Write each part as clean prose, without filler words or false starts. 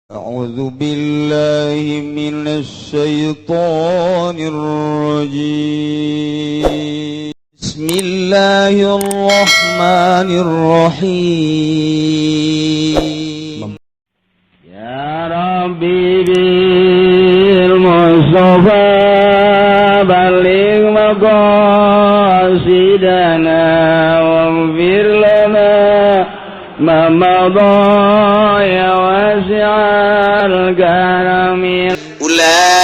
أعوذ بالله من الشيطان الرجيم. بسم الله الرحمن الرحيم. يا ربي بالمصطفى بلغ مقاصدنا واغفر لنا ما مضى يا واسع الكرم. أولئك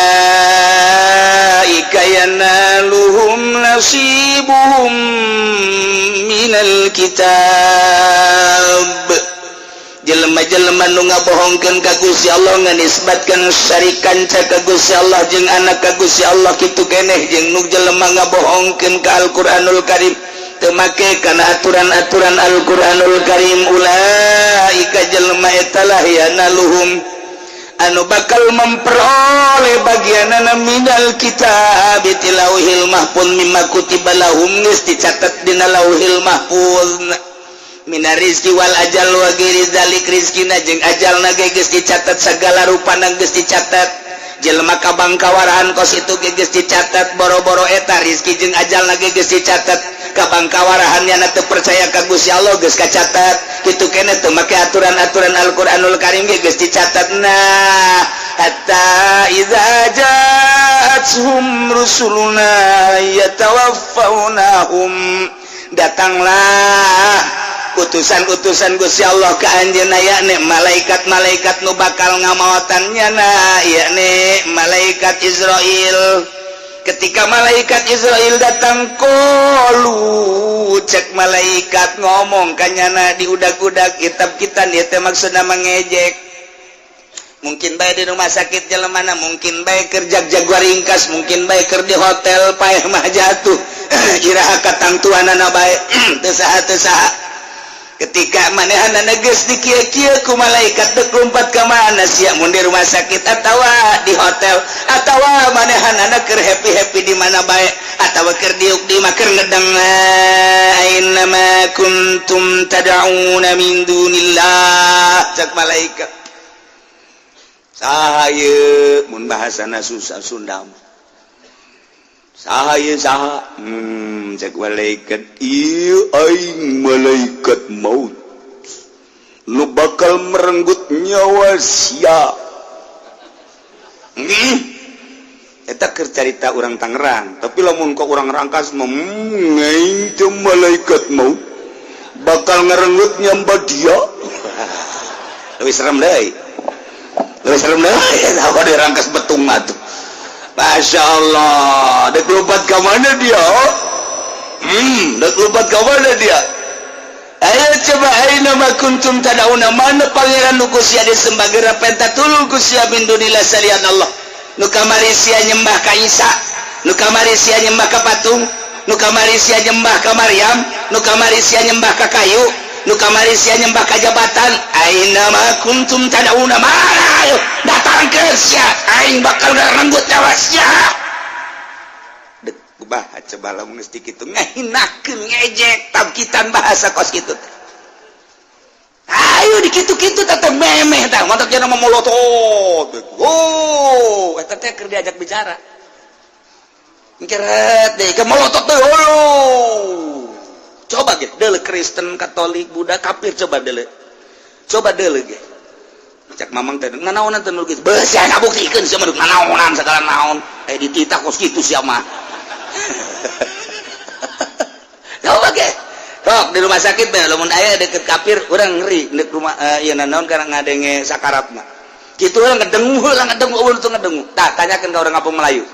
ينالهم نصيبهم من الكتاب. Jelema-jelema nu ngabohongkeun ka Gusti Allah, nganisbatkeun syarikan ka Gusti Allah jeung anak ka Gusti Allah, kitu keneh jeung nu jelema ngabohongkeun ka Al-Qur'anul Karim, teu make kana aturan-aturan Al-Qur'anul Karim, ulaika jelema eta lah yanaluhum anu bakal memperoleh bagianana minal kitab ti lauhil mahfuz, mimma kutiba lahum, geus dicatat dina lauhil mahfuz, mina rizki wal ajal wa ghairi dzalik. Rizkina jeung ajalna ge geus dicatat, segala rupana geus dicatat. Jelema kabangkawarahan kos itu ge geus dicatat. Boro-boro eta, rizki jeung ajalna ge geus dicatat. Kabangkawarahan nyana teu percaya ka Gusti Allah geus kacatat, kitu keneh teu make aturan-aturan Al-Qur'anul Karim ge geus dicatat. Nah, hatta idza ja'atuhum rusuluna yatawaffawnahum, datanglah utusan-utusan Gusti Allah ke anjeunna, yakni malaikat-malaikat nu bakal ngamaotan nyana, yakni malaikat Izrail. Ketika malaikat Izrail datang, qalu, cek malaikat ngomong kanyana di udag-udag kitab kita. Dia teh maksudna mengejek. Mungkin bae di rumah sakit jelemana, mungkin bae keur jag-jaguar ringkas, mungkin bae keur di hotel, paeh mah jatuh, iraha katangtuanana bae, teu saha teu saha. Ketika manehanana geus dikieu-kieu ku malaikat, dek lompat ka mana sia, mun di rumah sakit atawa di hotel atawa manehanana keur happy-happy di mana bae atawa keur diuk di mah keur ngedeng, aina ma kuntum tad'una min dunillah. Cek malaikat, saha ieu? Mun bahasana susah Sunda mah, saha ieu, saha? Cek malaikat, ieu aing malaikat maut nu bakal merenggut nyawa sia. Eta keur carita urang Tangerang, tapi lamun ka urang Rangkas mah, aing teh malaikat maut bakal ngerenggut nyamba dia." Lebih serem deui, lebih serem deui apa di Rangkas Betung mah tuh. Masya Allah, dek lompat ke mana dia? Dek lompat ke mana dia? Ayo coba, aina ma kuntum tad'una, mana pangeran nu ku sia disembah? Geura penta tulung ku sia, min dunillah, salian Allah. Nu kamari sia nyembah ka Isa, nu kamari sia nyembah ka patung, nu kamari sia nyembah ka Maryam, nu kamari sia nyembah ka kayu, nu kamari sia nyembah ka jabatan. Aina ma kuntum tad'una, mana? Ayo datang ke sia, aing bakal ngerenggut nyawa sia. Dek bah coba lamun geus kitu ngahinakeun, ngejek tabkitan bahasa kos kitu teh. Ayo dikitu-kitu tetep memeh tah, mantak jana molotot. Oh, eta teh keur diajak bicara. Keret deh, ke molotot teh. Oh. Coba ge, deuleu Kristen, Katolik, Buddha, kafir, coba deuleu. Coba deuleu ge. Cek mamang teh nanaonan teh nu kitu. Beuh, sia ngabuktikeun sia mah nanaonan segala naon. Eh, dititah kos kitu sia mah. Coba ge. Tok di rumah sakit bae lamun aya deket kafir, urang ngeri dek rumah ieu nanaon karena ngadenge sakaratna. Kitu urang ngedengu heula, ngedengu eueuh teu ngedengu. Tah, tanyakeun ka urang kampung Melayu.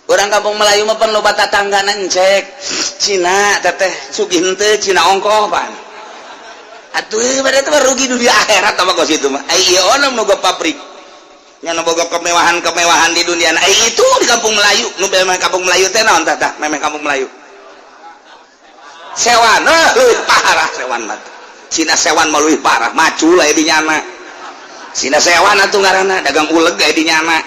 Orang kampung Melayu mah pan loba tatanggana encek Cina, teteh sugih henteu Cina ongkoh pan. Atuh pada itu rugi dunia akhirat apa kos itu mah. Ai ieu onam nu pabrik. Nya nu boga kemewahan-kemewahan di dunia. Ai itu di kampung Melayu, nu memang kampung Melayu teh naon tah tah memang kampung Melayu. Sewan, eh, leuwih parah sewan mah. Cina sewan mah leuwih parah, macul aya di nyana. Cina sewan atuh ngaranna dagang uleg aya di nyana.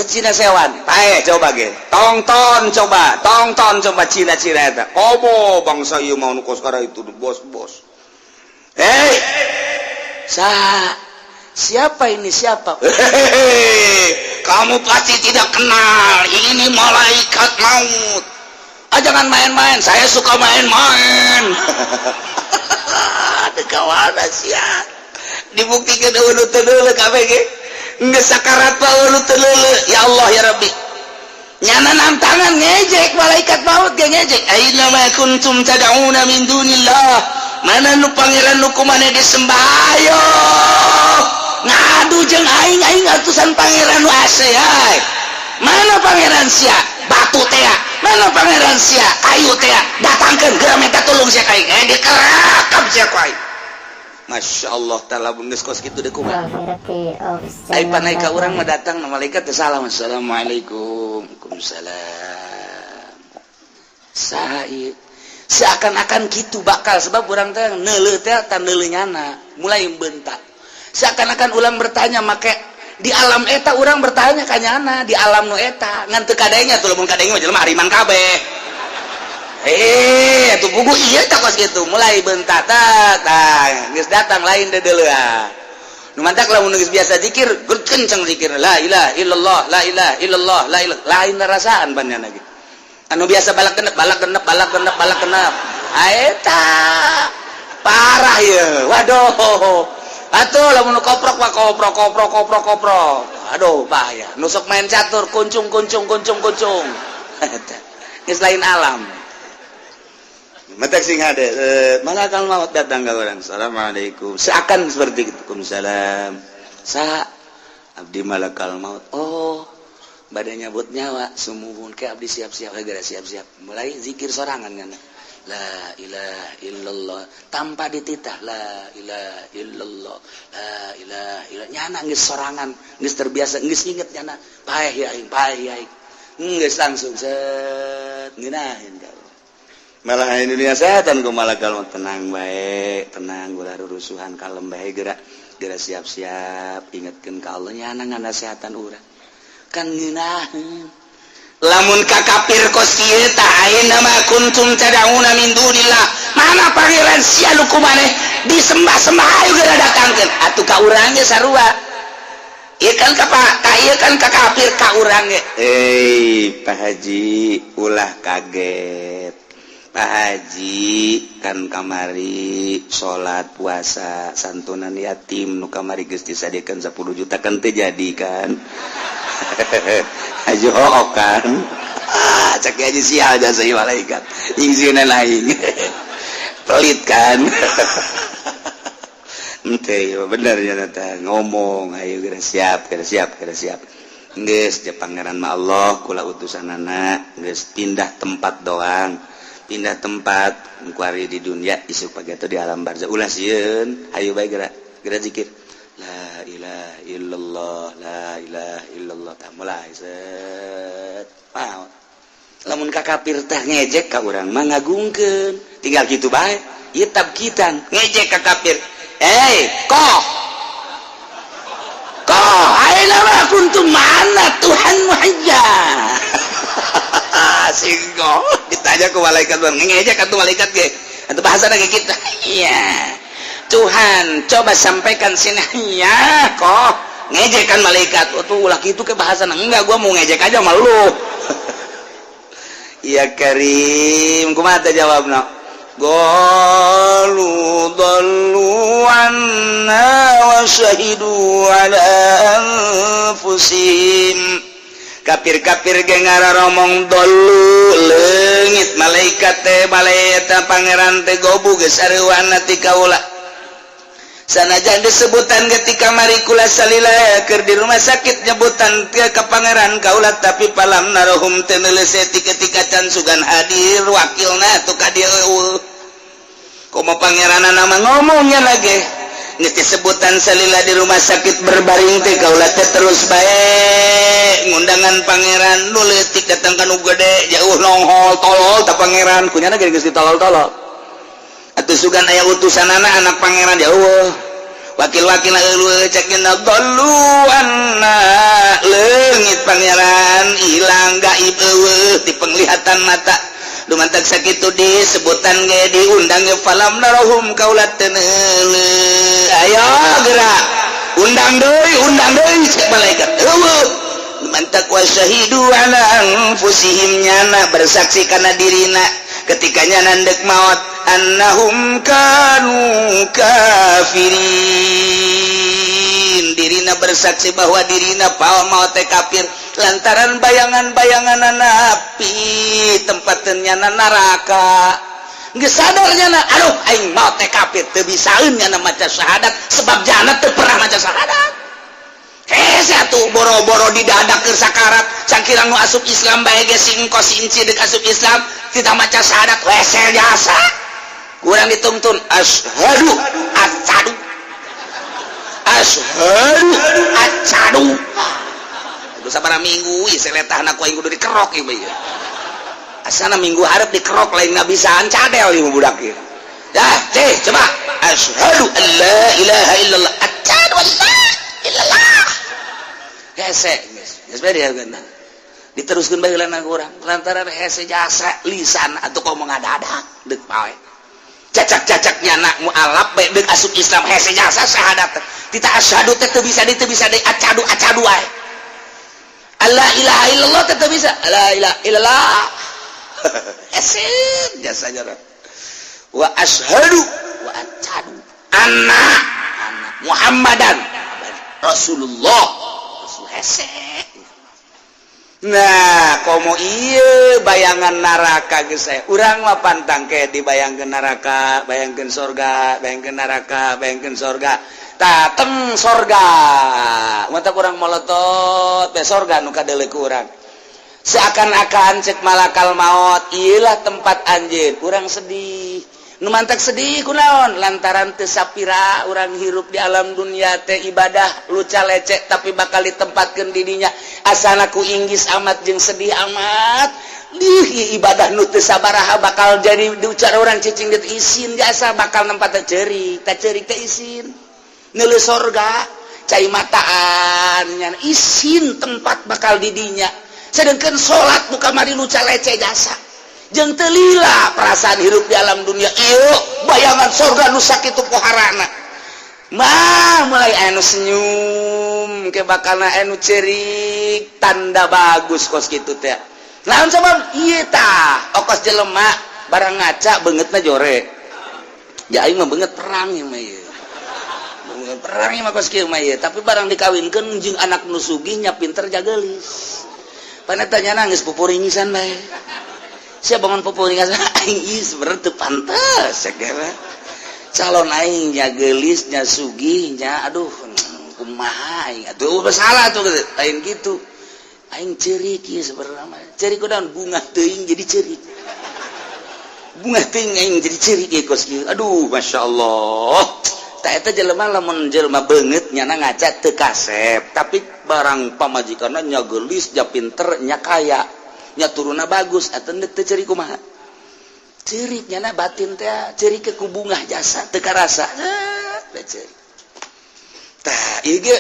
Cina sewan, pae coba ge. Tongton coba, tongton coba Cina-Cina eta. Komo bangsa ieu mau nu kos itu bos-bos. Hei, sa Siapa ini, siapa? Hehehe, kamu pasti tidak kenal, ini malaikat maut. Ah, jangan main-main, saya suka main-main. Ada kawan sia dibuktikan dulu dulu KBG nggak sakarat pak dulu. Ya Allah, ya Rabbi, nyana tangan ngejek malaikat maut ge ngejek, "Aina ma kuntum tad'una min dunillah?" Mana nu pangeran nu kumane disembah? Ayo ngadu jeung aing, aing atusan pangeran nu ase ay. Mana pangeran sia, batu tea? Mana pangeran sia, kayu tea? Datangkeun geura, minta tolong sia ka aing. Eh, dikerakap sia ku aing. Masya Allah ta'ala, geus kos kitu deh, kumaha ai panai ka urang mah? Datang na malaikat teh salam, "Assalamualaikum." "Waalaikumsalam." Saha ieu? Seakan-akan gitu bakal, sebab urang teh neuleuh teh tan neuleuh nyana mulai bentak, seakan-akan ulang bertanya make di alam eta, urang bertanya ka nyana di alam nu eta, ngan teu kadenya tuh. Lamun kadenge mah jelema hariman kabeh. Eh, tuh buku iya tak kos gitu mulai bentak tak tah geus datang lain deuleuh. Nu mantak lamun geus biasa zikir, kenceng zikir, la ilaha illallah, la ilaha illallah, la ilaha, lain rasaan banyak lagi. Anu biasa balak genep, balak genep, balak genep, balak genep, eta parah ya. Waduh, atuh lamun koprok mah koprok, koprok, koprok, koprok, aduh bahaya. Nusuk main catur, kuncung, kuncung, kuncung, kuncung, eta geus lain alam. Matak sing ada malakal maut datang ke orang, "Assalamualaikum," seakan seperti itu. "Waalaikumsalam." "Sa abdi malakal maut." "Oh, badannya nyabut nyawa." "Sumuhun, ke abdi siap-siap." Segera siap-siap, mulai zikir sorangan kan, la ilaha illallah, tanpa dititah, la ilaha illallah, la ilaha illallah. Nyana geus sorangan, geus terbiasa, geus inget nyana, paeh ya aing, paeh ya aing, geus langsung set ngeunahin. Malah di dunia setan ku malakal maut, "Tenang baik, tenang, ulah rusuhan, kalem bae, gerak gerak, siap-siap, ingatkeun ka Allah." Nyana nganasehatan urang kan ngeunaheun. Lamun ka kafir kos kieu tah, "Aina ma kuntum tad'una min dunillah?" Mana pangeran sia nu kumaneh disembah-sembah? Ayo geura datangkeun atuh. Ka urang ge sarua. Ieu kan ka ka ieu kan ka kafir, ka urang ge, "Eh, Pak Haji, ulah kaget. Pak Haji kan kamari salat, puasa, santunan yatim nu kamari geus disadiakeun 10 juta kan teu jadi kan? Haji hook kan?" Ah, cek aja sial jasa malaikat nyingsieunan aing, pelit kan? Ente bener ya tata ngomong, ayo geura siap, geura siap, geura siap. Geus je pangeran mah Allah, kula utusanana geus pindah tempat doang, pindah tempat kuari di dunia, isuk pagi atau di alam barzah. Ulah sieun, ayo bae geura geura zikir, la ilaha illallah, la ilaha illallah." Tah mulai set maot. Lamun ka kafir tah ngejek, ka urang mah ngagungkeun, tinggal kitu bae ieu tabkitan. Ngejek ka kafir, "Eh, koh koh, aina ma kuntum? Mana Tuhan aja?" Singgo ditanya ke malaikat, bang ngejek atau malaikat ge atau bahasa lagi kita, iya Tuhan coba sampaikan sini ya. Kok ngejek kan malaikat? Oh, tuh ulah gitu ke bahasa. Enggak, gua mau ngejek aja malu. Iya Karim, kumaha teh jawabna? Qalu dhallu anna wa syahidu ala anfusihim. Kafir-kafir ge ngararomong, dhallu, leungit malaikat teh, malaikat pangeran teh gobu geus sareuwana ti kaula. Sanajan disebutan ketika mari kula salila keur di rumah sakit, nyebutan ke ka pangeran kaula, tapi falam narahum, teu neuleuh ketika can sugan hadir wakilna tuh ka dieu eueuh. Komo pangeran nama ngomongnya lagi geus disebutan salila di rumah sakit berbaring teh, kaula teh terus bae ngundangan pangeran. Nu leutik datang ka nu gede, jauh nonghol tolol ta pangeran kunyana geus ditolol-tolol atuh. Sugan aya utusanana anak pangeran jauh, wakil-wakil eueuh. Cek dhallu anna, leungit pangeran, hilang, gaib, eueuh di penglihatan mata. Dumantak sakitu disebutan ge, diundang ge, falam narahum, kaula teu neuleuh. Ayo gerak. Undang deui, undang deui, cek malaikat euweuh. Mantak wa syahidu ala anfusihim, nyana bersaksi kana dirina ketika nyana ndek maot, annahum kanu kafirin. Dirina bersaksi bahwa dirina pawa maot teh kafir lantaran bayangan-bayangan api tempat nyana neraka. Geus sadar nyana, aduh, aing maot teh kafir, teu bisaeun nyana maca syahadat sebab jana teu pernah maca syahadat. Hese atuh, boro-boro di dada keur sakarat, cangkirang nu asup Islam bae ge, si engkos, si inci deuk asup Islam tidak maca syahadat, wesel jasa. Kurang dituntun asyhadu acadu, asyhadu acadu. Aduh, sabaraha minggu ieu seletahna ku aing kudu dikerok ieu mah ieu. Asana minggu hareup dikerok, lain ngabisaan cadel ieu budak ieu. Dah, ceh, coba asyhadu an la ilaha illallah, asyhadu an la illallah. Hese geus geus bae dia diteruskeun bae heula urang lantaran hese jasa lisan atuh komo ngadadak deuk pae cacak-cacak nyana mualaf bae deuk asup Islam, hese jasa syahadat tita asyhadu teh teu bisa di teu bisa di acadu acadu wae. La ilaha illallah teh teu bisa, la ilaha illallah, hese jasa nyana wa asyhadu wa acadu anna anna Muhammadan Rasulullah. Rasul hese. Nah, komo iya bayangan neraka geus aya. Urang mah pantang ke dibayangkeun neraka, bayangkeun sorga, bayangkeun neraka, bayangkeun sorga. Tah, teng sorga. Mata kurang molotot be sorga nu kadeuleu ku urang. Seakan-akan cek malakal maut, iyalah tempat anjeun. Urang sedih. Nu mantak sedih kunaon? Lantaran teu sapira urang hirup di alam dunia teh ibadah luca lecek tapi bakal ditempatkeun di dinya. Asana ku inggis amat jeung sedih amat. Dih, ibadah nu teu sabaraha bakal jadi diucar orang cicing dit isin jasa bakal nempat teh ceurik, teh ceurik teh isin. Neuleuh sorga, cai mataan nya isin tempat bakal di dinya. Sedangkan salat nu kamari luca lecek jasa. Jeung teu lila perasaan hirup di alam dunia, ieu bayangan sorga nu sakitu poharana mah mulai anu senyum ke bakalna anu cerik, tanda bagus kos kitu teh. Naon sabab ieu tah okos jelema barang ngaca beungeutna jore ya, aing mah beungeut perang ieu mah, ieu beungeut perang ieu mah kos kieu mah ieu. Tapi barang dikawinkeun jeung anak nu sugih nya pinter jageulis, paneta nya nangis pupuringisan bae. Siapa bangun pupuringisan aing ieu sebenarnya teu pantes segera calon aing nya geulis nya sugih nya, aduh, kumaha aing atuh salah tuh, lain gitu. Aing ceurik ieu sebenarnya mah, ceurik kunaon? Bunga teuing jadi ceurik, bunga teuing aing jadi ceurik ieu kos kieu. Aduh, masya Allah. Tah, eta jelema lamun jelema beungeut nyana ngaca teu kasep, tapi barang pamajikanna nya geulis nya pinter nya kaya nya turunna bagus, atuh teu ceurik kumaha? Ceurik nyana batin teh ceurik ke ku bungah jasa teu karasa teh ceurik. Tah, ieu ge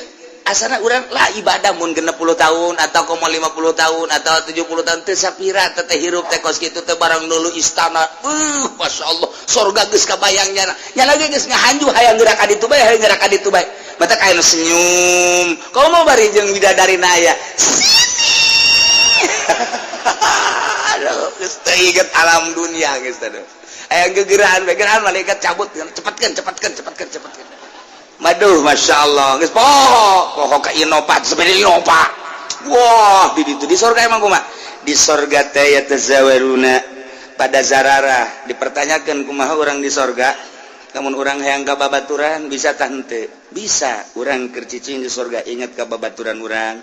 asana urang lah ibadah mun 60 tahun atau komo 50 tahun atau 70 tahun teu sapira teh hirup teh kos kitu teh. Barang dulu istana, masya Allah, sorga geus kabayang nyana, nyana ge geus ngahanju hayang gerak ka ditu bae, hayang gerak ka ditu bae. Mata aya nu senyum komo bari jeung bidadari aya sini. Aduh, geus teu inget alam dunia geus teh. Aya gegerahan gegerahan malaikat cabut, cepatkeun, cepatkeun, cepatkeun, cepatkeun. Maduh, masya Allah, geus poho poho ka Innova, sepeda Innova. Wah, di ditu di sorga emang kumaha? Di sorga teh yatazawaruna pada zararah dipertanyakan kumaha orang di sorga. Namun orang hayang ka babaturan bisa tah henteu? Bisa. Urang keur cicing di sorga inget ka babaturan urang,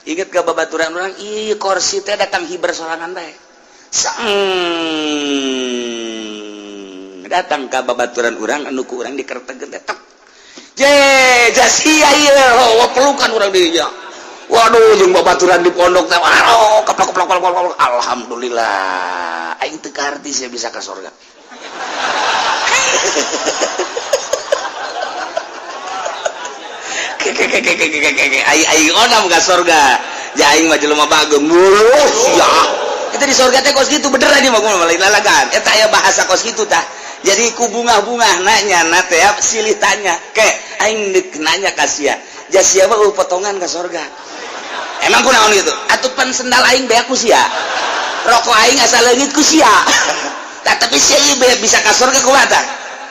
inget ka babaturan urang, ih, kursi teh datang hiber sorangan bae. Sang datang ka babaturan urang anu ku urang dikertekeun teh tek. Je, jasia ieu, oh, pelukan urang dirinya. Waduh, jeung babaturan di pondok teh, aduh, keplok keplok keplok keplok. Alhamdulillah, aing teu kaharti sia bisa ka sorga. Aing aing onam ka sorga. Ja aing mah jelema bageng. Wuh, ya. Kita di sorga teh kos gitu beneran ieu mah lain lalagan. Eta aya bahasa kos gitu tah. Jadi ku bunga-bunga nanya na teh silih tanya. Ke aing deuk nanya ka sia. Jas sia mah potongan ka sorga. Emang kunaon gitu? Atuh pan sendal aing beak ku sia, rokok aing asa leungit ku sia. Tah, tapi sia ieu bisa ka sorga kumaha tah?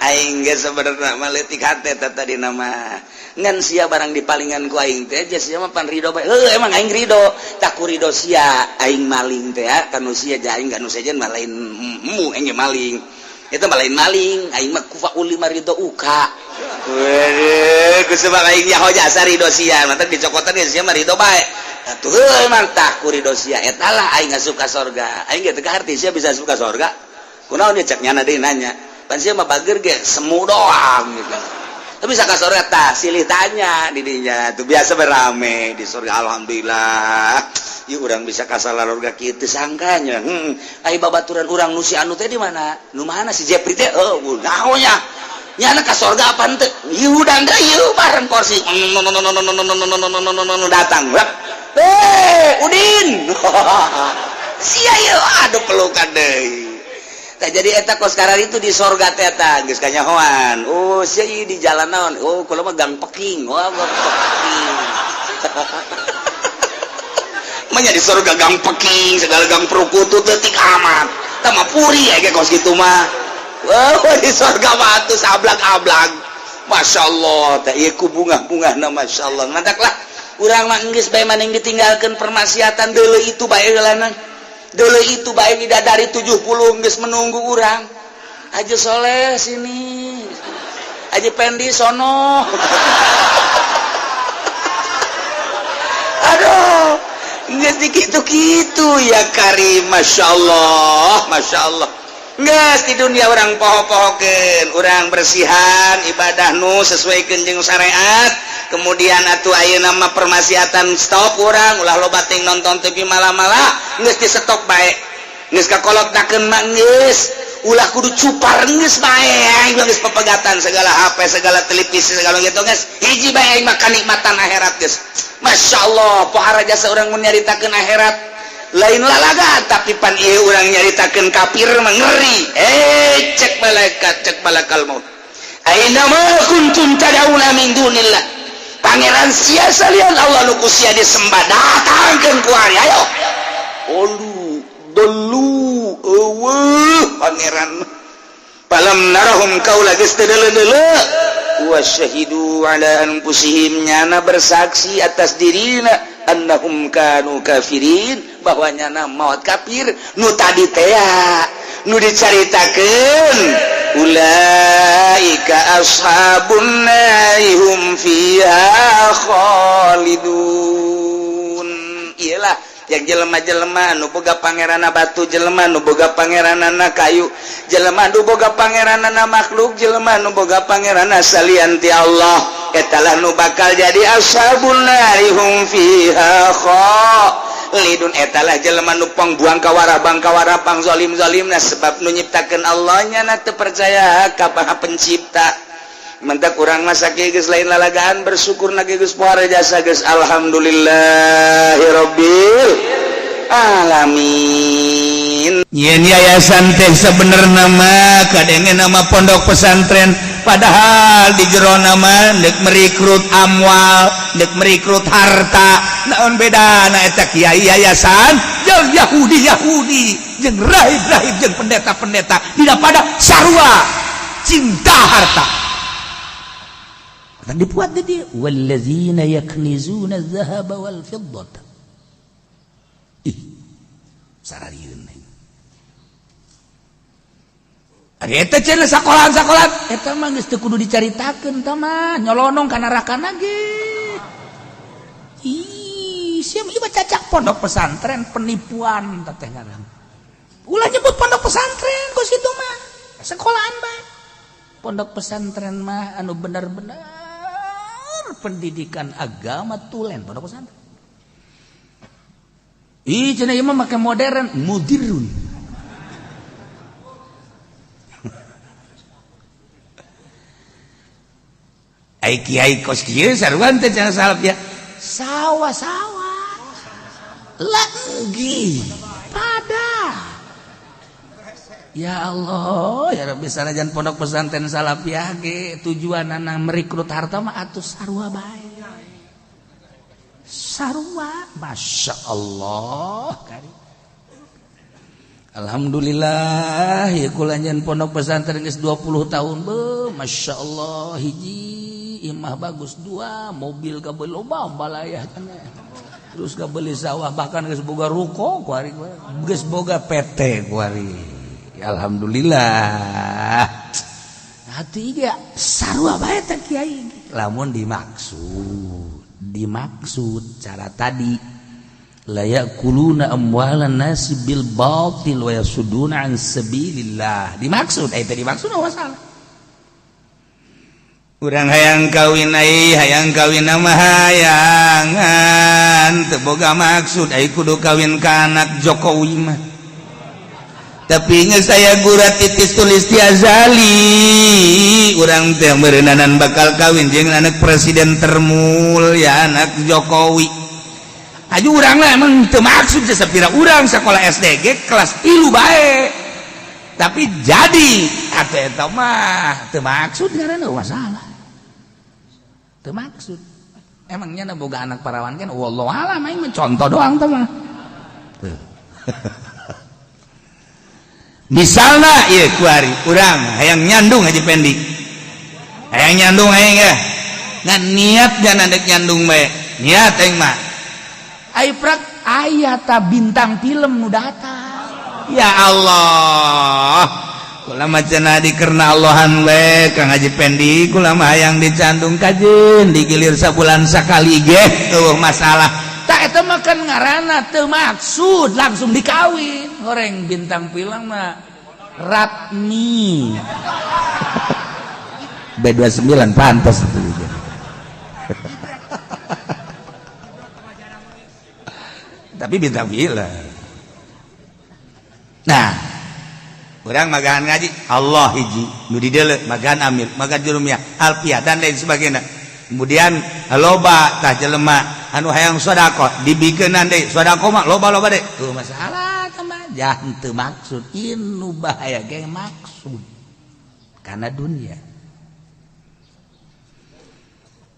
Aing ge sebenarnya mah leutik hate tah tadi nama ngan sia barang dipalingan ku aing teh, jas sia mah pan ridho bae. Heuh, emang aing ridho tak ku ridho sia aing maling teh ya kanu sia ja aing kanu sejen mah lain mu aing ge maling itu mah lain maling aing mah kufa ulima ridho uka. Wede, ku sebab aing nyaho jasa ridho sia, mata dicokotan ge sia mah ridho bae. Atuh heuh emang tah ku ridho sia eta lah aing asup ka sorga. Aing ge teu kaharti sia bisa asup ka sorga. Kunaon dia cek nyana deui nanya. Pan sia mah bager ge semu doang gitu. Tapi bisa ka sorga tah silih tanya di dinya tuh biasa berame di surga, alhamdulillah. Ieu urang bisa ka salarorga kieu sangkanya. Ai babaturan urang nu si anu teh di mana? Nu mana si Jepri teh? Oh, naonnya? Nyana ka sorga apa henteu? Ieu hudang deui ieu bareng kursi datang. Eh, Udin. Sia ieu aduh pelukan deui. Tah jadi eta kos itu di sorga teh eta geus kanyahoan. Oh, sia ieu di jalan naon? Oh, kula mah Gang Peking. Wah, Gang Peking. Manya di sorga Gang Peking, segala gang perukutut leutik amat. Tah mah puri ya kos kitu mah. Wah, di sorga mah atuh sablag-ablag. Masya Allah, teh ieu ku bunga-bungahna Masya Allah. Mantaklah urang mah geus bae maning ditinggalkeun permaksiatan deuleu itu bae heulana. Deuleu itu bae bidadari 70 geus menunggu urang. Haji Soleh sini. Haji Pendi sono. Aduh, geus dikitu-kitu ya Karim, Masya Allah, Masya Allah. Geus di dunia orang poho-pohokeun, urang bersihan ibadah nu sesuai jeung syariat. Kemudian atuh ayeuna mah permaksiatan stop urang, ulah loba ting nonton TV malah-malah geus di stop bae. Geus kakolot dakeun mah geus ulah kudu cupar geus bae aing geus pepegatan segala HP, segala televisi, segala gitu geus. Hiji bae aing mah kanikmatan akhirat geus. Masya Allah, pohara jasa urang mun nyaritakeun akhirat lain lalaga tapi pan ieu urang nyaritakeun kafir mah ngeri. Eh, cek malaikat, cek malakal maut. Aina ma kuntum tad'una min dunillah. Pangeran sia salian Allah nu ku sia disembah datangkeun ku ari ayo. Olu dolu eueuh pangeran. Falam narahum kaula geus teu deuleu-deuleu wa syahidu ala anfusihim nyana bersaksi atas dirina annahum kanu kafirin bahwa nyana maut kafir nu tadi teh nu dicaritakeun ulaika ashabun nari hum fiha khalidun. Iyalah yang jelema-jelema nu boga pangeranna batu, jelema nu boga pangeranana kayu, jelema nu boga pangeranana makhluk, jelema nu boga pangeranna salian ti Allah, eta lah nu bakal jadi ashabun nari hum fiha khalidun. Eta lah jelema nu pangbuang kawara bang kawara pang zalim-zalimna sebab nu nyiptakeun Allah nya teu percaya ka Maha Pencipta. Mentak urang masa geus lain lalagaan bersyukur na geus pohara jasa geus alhamdulillahirabbil alamin. Yen yayasan teh sebenarnya mah kadenge nama pondok pesantren, padahal di jero nama dek merekrut amwal, dek merekrut harta. Naon beda na eta kiai yayasan jeung Yahudi Yahudi jeung rahib-rahib jeung pendeta-pendeta? Tidak pada sarua cinta harta. Dan dibuat jadi wallazina yaknizuna dzahaba wal fiddata. Ih, sararieun. Ari eta cenah sakolahan-sakolahan eta mah geus teu kudu dicaritakeun, tah mah nyolonong ka nerakana ge. Ih, sia mah cacak pondok pesantren penipuan teh ngaran. Ulah nyebut pondok pesantren kos kitu mah. Sekolahan bae. Pondok pesantren mah anu bener-bener pendidikan agama tulen pondok pesantren. Ih, cenah ieu mah make modern, mudirun. Ai kiai kos kieu sarua teh cenah salaf ya. Sawa-sawa. Lagi pada. Ya Allah, ya Rabbi, sanajan pondok pesantren salafiyah ge tujuanana merekrut harta mah atuh sarua bae. Sarua, Masya Allah. Alhamdulillah ya kulanjan pondok pesantren geus 20 tahun be, Masya Allah hiji imah bagus, dua mobil kabel loba balayah cenah. Terus kabeli sawah bahkan geus boga ruko kuari geus boga PT kuari. Alhamdulillah. Hati ge sarua bae teh kiai. Lamun dimaksud cara tadi la ya'kuluna amwalan nasi bil batil wa yasudduna an sabilillah. Dimaksud eta dimaksud masalah. Urang hayang kawin ai hayang kawin mah hayangan teu boga maksud ai kudu kawin ka anak Jokowi mah. Tapi geus saya gurat titis tulis ti azali urang teh meureunana bakal kawin jeung anak presiden termulia anak Jokowi. Aju urang lah emang teu maksud sapira urang sekolah SDG kelas 3 bae. Tapi jadi atuh eta mah teu maksud ngaranna masalah. Teu maksud. Emangnya na boga anak parawan kan wallahu alam aing mah contoh doang teh mah. Tuh. Misalna ieu kuari urang hayang nyandung Haji Pendi. Hayang nyandung aing ya. Ngan niat jangan ndek nyandung bae. Niat aing mah. Ai prak aya ta bintang film nu datang. Ya Allah. Kula mah cenah dikerna Allahan we Kang Haji Pendi kula mah hayang dicandung kajeun digilir sabulan sakali ge eueuh masalah. Tak eta mah kan ngaranna teu maksud langsung dikawin. Horeng bintang film mah Ratmi. B29 pantas itu. Tapi bintang film. Nah, orang magahan ngaji Allah hiji nu dideuleu magahan Amir, magahan Jurumiyah, Alfiah dan lain sebagainya. Kemudian loba tah jelema anu hayang sedekah dibikeunan deui sedekah mah loba-loba deui. Tuh masalah mah jangan teu maksud inu bahaya ge maksud karena dunia.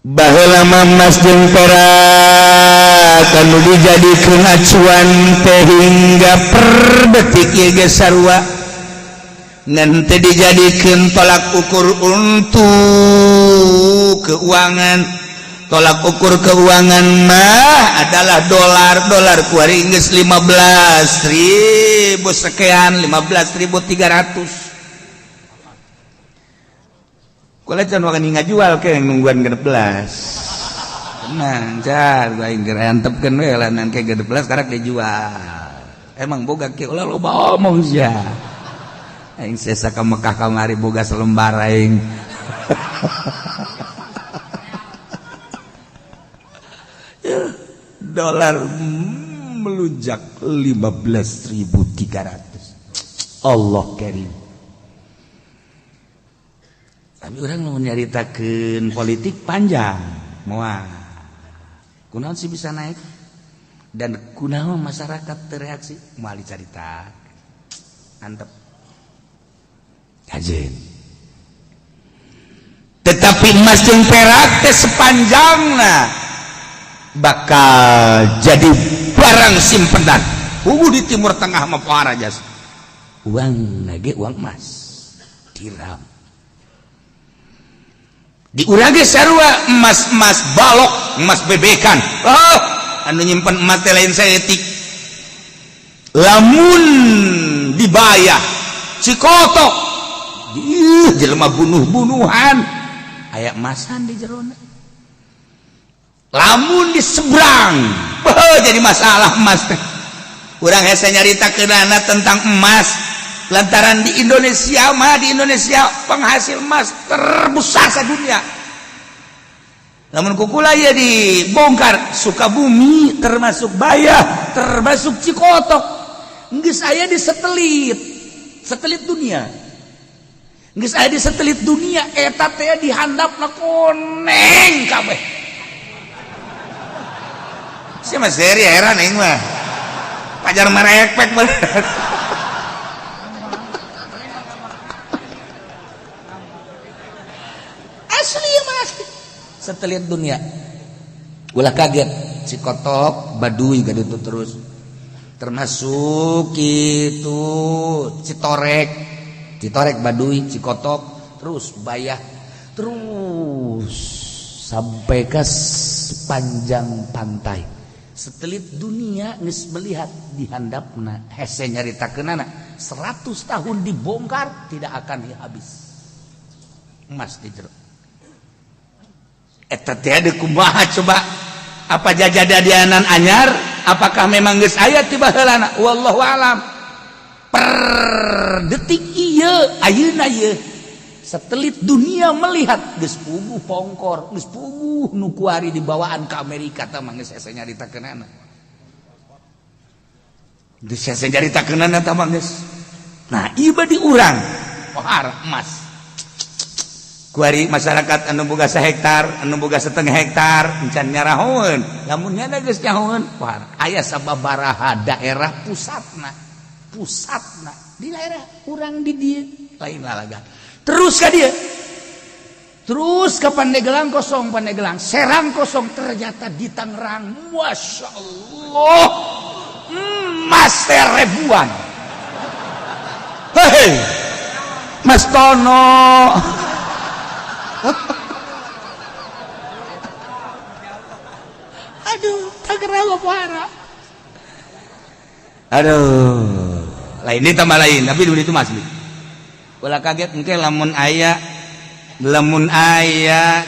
Baheula mah emas jeung perak anu dijadikeun acuan teh hingga per detik ieu ge sarua ngan teu dijadikeun tolak ukur untuk keuangan. Tolak ukur keuangan mah adalah dolar. Dolar kuari geus 15.000 sekian, 15.300. Kula can wani ngajual ke nungguan 16. Tenang, car, aing keur antepkeun we lah nan ke 16 karak dijual. Emang boga kieu ulah loba omong sia. Aing sesa ka Mekah kamari boga selembar aing. Dolar melunjak 15.300. Allah karim. Tapi orang mau nyaritakeun politik panjang, moal. Kunaon sih bisa naik? Dan kunaon masyarakat tereaksi? Moal dicarita. Antep. Kajen. Tetapi emas jeung perak teh sepanjangna bakal jadi barang simpenan. Hubu di Timur Tengah mah parah jas. Uang nage uang emas. Dirham. Di urang ge sarua emas-emas balok, emas bebekan. Oh, anu nyimpen emas teh lain saeutik. Lamun dibayar Cikotok, ih jelema bunuh-bunuhan. Aya emasan di jerona. Lamun di seberang, beuh jadi masalah emas teh. Urang hese nyaritakeunana tentang emas. Lantaran di Indonesia mah, di Indonesia penghasil emas terbesar sedunia. Namun kukula ya dibongkar Sukabumi termasuk Bayah, termasuk Cikotok. Geus aya di satelit, satelit dunia. Geus aya di satelit dunia eta teh dihandapna koneng kabeh. Si mah seri heran aing mah. Pajar merekpek bener. Asli mah asli. Satelit dunia. Ulah kaget Cikotok, Baduy ka ditu terus. Termasuk itu Citorek, Citorek, Baduy, Cikotok, terus Bayah, terus sampai ke sepanjang pantai. Setelit dunia geus melihat di handapna, hese nyaritakeunana, 100 tahun dibongkar tidak akan habis emas di jero. Eta teh ada kumaha coba? Apa jajadianan anyar? Apakah memang geus aya ti baheulana? Wallahu alam. Per detik ieu ayeuna ieu satelit dunia melihat geus puguh pongkor, geus puguh nu kuari dibawaan ke Amerika tah mah geus hese nyaritakeunana. Geus hese nyaritakeunana tah mah geus. Nah, ieu di urang pohara emas. Kuari masyarakat anu boga sahektar, anu boga setengah hektar, encan nyarahoeun. Lamun nyana geus nyahoeun, pohara aya sababaraha daerah pusatna. Pusatna di daerah urang di dieu lain lalaga. Terus ka dieu. Terus ke Pandeglang kosong, Pandeglang, Serang kosong, ternyata di Tangerang, Masya Allah, emas ribuan. Hei, Mas Tono. Aduh, Tangerang apa? Aduh, lain ini tambah lain, tapi dulu itu masih. Ulah kaget engke lamun aya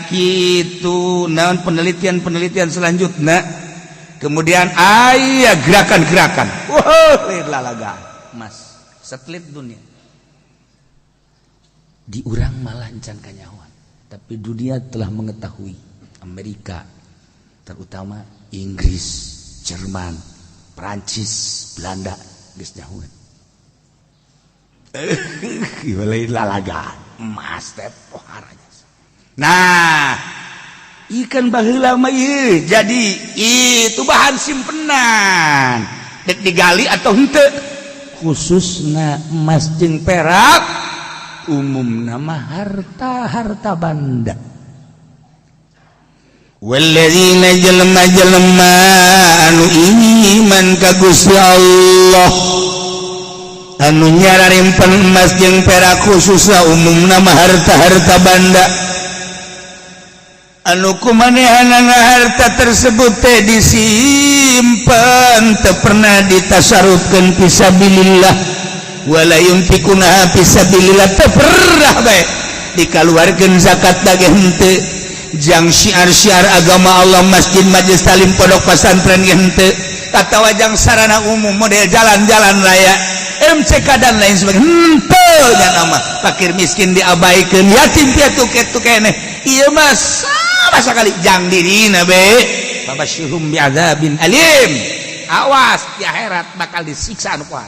gitu naon penelitian-penelitian selanjutnya, kemudian aya gerakan-gerakan. Wah, lain lalaga emas satelit dunia. Di urang malah encan kanyahoan, tapi dunia telah mengetahui. Amerika, terutama Inggris, Jerman, Prancis, Belanda geus nyahoeun. Lain lalaga emas teh poharanya. Nah, ikan baheula mah ieu jadi itu bahan simpenan. Dek digali atau henteu, khususna emas jeung perak umum nama harta-harta banda. Walladzina jelema-jelema anu iman ka Gusti Allah anu nyararimpen emas jeung perak, khususna umum nama harta-harta banda, anu kumanehanana harta tersebut teh disimpan, teu pernah ditasarufkeun fisabilillah, wala yunfikunaha fisabilillah, teu pernah bae dikaluarkeun zakat ge henteu jang syiar-syiar agama Allah, masjid, majelis talim, pondok pesantren ge henteu, atawa jang sarana umum model jalan-jalan raya, MCK dan lain sebagainya henteu. Nya nama fakir miskin diabaikan, yatim piatu kitu keneh, ieu mah sama sekali jang dirina be. Fabasyirhum bi'adzabin alim, awas di akhirat bakal disiksa anu kuat.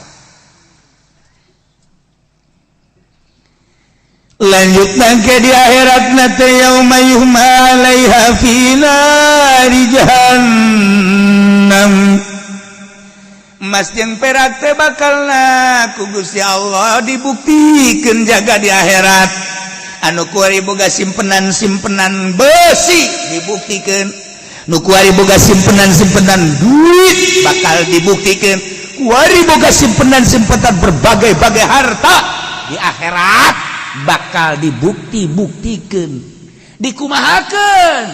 Lanjut ke di akhirat nate, yauma yuhma 'alaiha fi nari jahannam. Emas jeung perak teh bakal ku Gusti Allah dibuktikeun jaga di akhirat. Anu kuari boga simpenan-simpenan besi dibuktikan, nu kuari boga simpenan-simpenan duit bakal dibuktikan, kuari boga simpenan-simpenan berbagai-bagai harta di akhirat bakal dibukti-buktikan, dikumahakeun,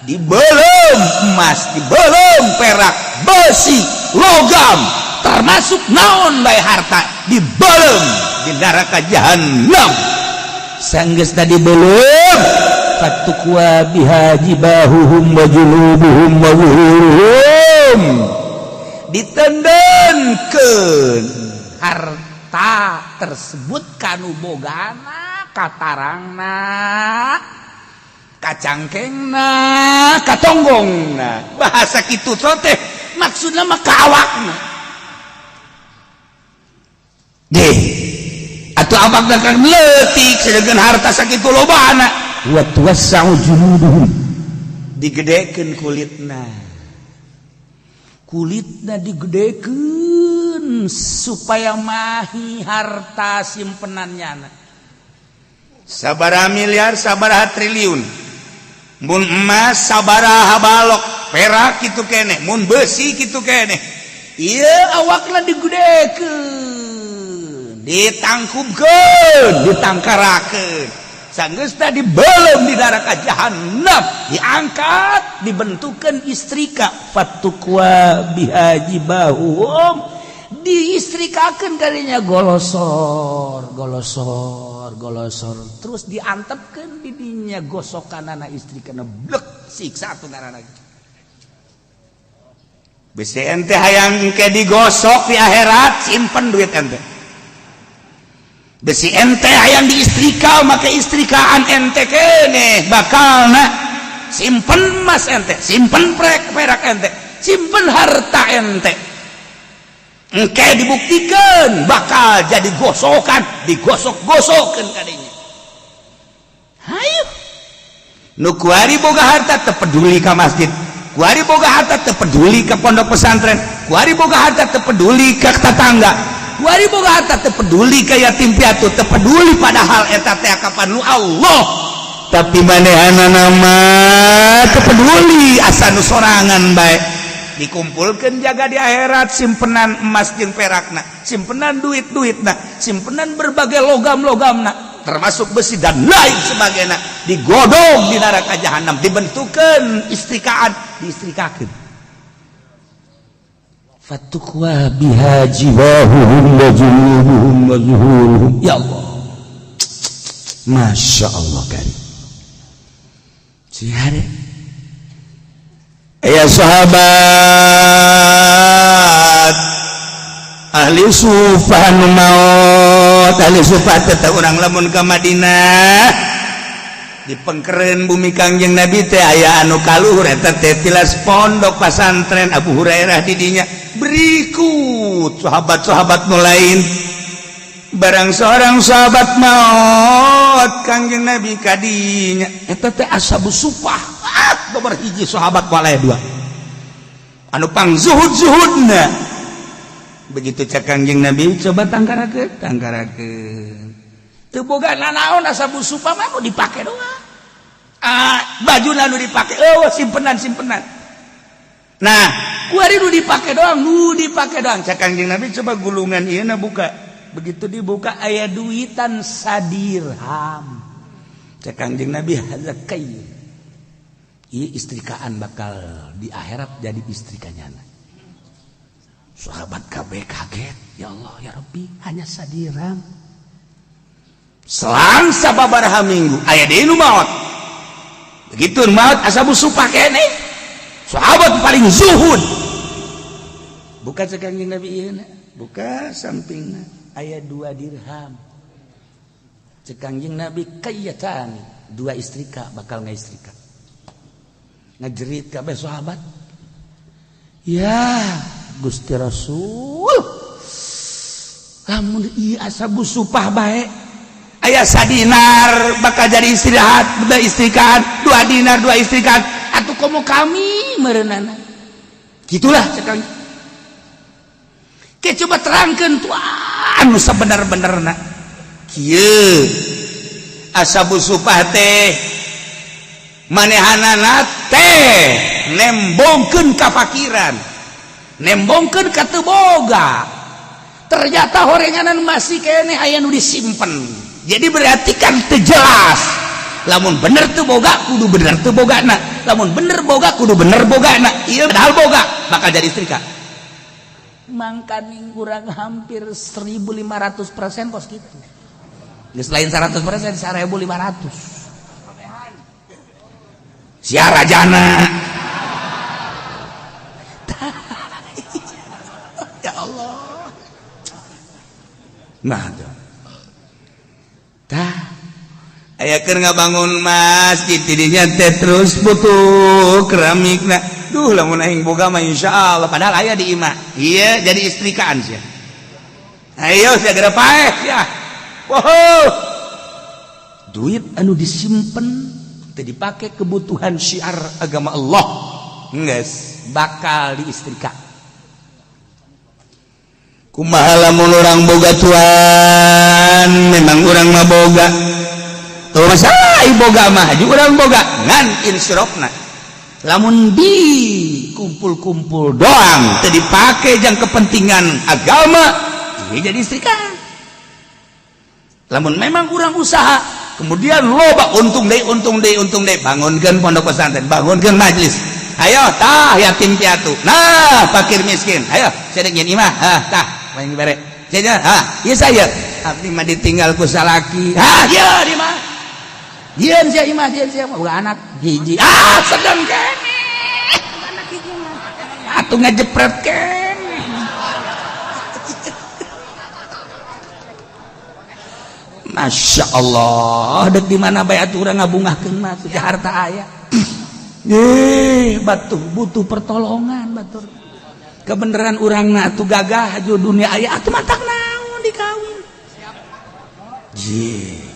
dibelum emas, dibelum perak, besi, logam, termasuk naon bae harta dibelum di neraka jahannam. Sanggeus tadi belum, fatukwa biha jibahuhum wa julubuhum wa zuhuruhum, ditendenkeun harta tersebut kanu bogana, katarangna, kacangkengna, katonggongna. Bahasa kitu teh maksudna mah ka awakna deh atau awakna kan leutik sedangkan harta sakitu lobana. Wa tuwassa'u juluduhum, digedekeun kulitna, kulitna digedekeun supaya mahi harta simpenannya. Sabaraha miliar, sabaraha triliun mun emas, sabaraha balok. Perak kitu keneh, mun besi kitu keneh. Iya, awakna digudekeun, ditangkupkeun, ditangkarakeun. Sanggeus tadi belum di neraka jahannam, diangkat, dibentukkan istrika, fatukwa biha jibahuhum, diistrikakeun kalinya, golosor golosor golosor, terus diantepkeun di dinya gosokanana istrikana, blek, siksa tuh ngaranna. Bisi ente hayang ke digosok di akhirat, simpen duit ente. Bisi ente hayang diistrika make istrikaan ente kene bakal, nah, simpen mas ente, simpen prek perak ente, simpen harta ente. Engke dibuktikan bakal jadi gosokan, digosok-gosokan kadinya. Hayu. Nu kuari boga harta teu peduli ka masjid, kuari boga harta teu peduli ka pondok pesantren, kuari boga harta teu peduli ka tetangga, kuari boga harta teu peduli ka yatim piatu, teu peduli, padahal eta teh kapan lu Allah. Tapi manehanana mah teu peduli, asa nu sorangan bae. Dikumpulkan jaga di akhirat simpenan emas jeung perakna, simpenan duit-duitna, simpenan berbagai logam-logamna, termasuk besi dan lain sebagainya, digodong di neraka jahanam, dibentukkan istrikaan, diistrikakeun. Fatukwa biha jibahuhum wa junubuhum wa zuhuruhum. Ya Allah, Masya Allah kan. Sihare. Ya, sahabat ahli sufah nu maot, ahli sufah tetap urang lamun ke Madinah di pengkeren bumi Kangjeng Nabi teh aya anu kaluhur eta teh tilas pondok pasantren Abu Hurairah di dinya. Berikut sahabat-sahabat nu lain. Barang seorang sahabat maot, Kangjeng Nabi kadinya. Eta teh ashabu sufah. Ah, nomor hiji sahabat walaya dua anu pang zuhud zuhudna. Begitu cek Kangjeng Nabi, coba tangkarakeun, tangkarakeun. Teu boga nanaon ashabu sufah mah, nu dipake doang. Ah, baju nu dipake, oh, simpenan simpenan. Nah, kuari nu dipake doang, nu dipake doang. Cek Kangjeng Nabi, coba gulungan ieu na buka. Begitu dibuka aya duitan sadirham. Cek Kangjeng Nabi, hadza kay. Ieu istrikaan bakal di akhirat jadi istrikanya. Sahabat KB kaget, ya Allah, ya Rabbi, hanya sadirham. Selang sababaraha minggu aya deui nu maot. Begitu maot ashabu sufah kene, sahabat paling zuhud, buka, cek Kangjeng Nabi, ieu na buka sampingna aya 2 dirham. Cek Kangjeng Nabi, kayyatani, dua istrika, bakal ngaistrika. Ngajerit kabeh sahabat, ya Gusti Rasul, lamun ieu ashabu sufah bae aya sadinar bakal jadi istirahat, dua istrikaan, 2 dinar dua istrikaan, atuh komo kami merenana. Gitulah cek Kangjeng. Ke coba terangkan tuh anu sebenar-benarna kieu. Ashabu sufah teh manehanana teh nembongkeun kafakiran, nembongkeun ka teu boga. Ternyata horenganan masih kene aya nu disimpen. Jadi berarti kan teu jelas. Lamun bener teu boga, kudu bener teu bogana. Lamun bener boga, kudu bener bogana. Ieu padahal boga bakal jadi istrika. Mangkaning kurang hampir 1500% kos gitu. Geus lain 100%, 1500. Sia rajana. Ya Allah. Nah tuh. Tah, aya keur ngabangun masjid tidinya teh terus butuh keramikna. Duh, lamun aing boga mah insyaallah, padahal aya di imah. Iya, jadi istrikaan sia. Ayo segera paeh ya. Wow. Duit anu disimpen teu dipake kebutuhan syiar agama Allah, geus bakal diistrika. Kumaha lamun urang boga, tuan? Memang urang mah boga. Tuh, masalah boga mah haji urang boga ngan insirofna lamun di kumpul-kumpul doang teu dipake jang kepentingan agama ini jadi istri kan. Lamun memang kurang usaha kemudian loba untung deui untung deui untung deui, bangunkeun pondok pesantren, bangunkeun majelis, ayo tah yatim piatu, nah fakir miskin, ayo saya nyen imah, ah tah main bere saya, ah ieu saya abdi mah ditinggal ku salaki, ah ieu di mah jieun sia imah, jieun sia boga anak hiji, ah sedang keneh anak hiji mah atuh ngajepret keneh. Masya Allah, dek di mana bae atuh urang ngabungahkeun mah tuh harta aya. Batuh butuh pertolongan batur. Kebenaran urangna atuh gagah aju dunia aya atuh matak naon dikawin. Jih.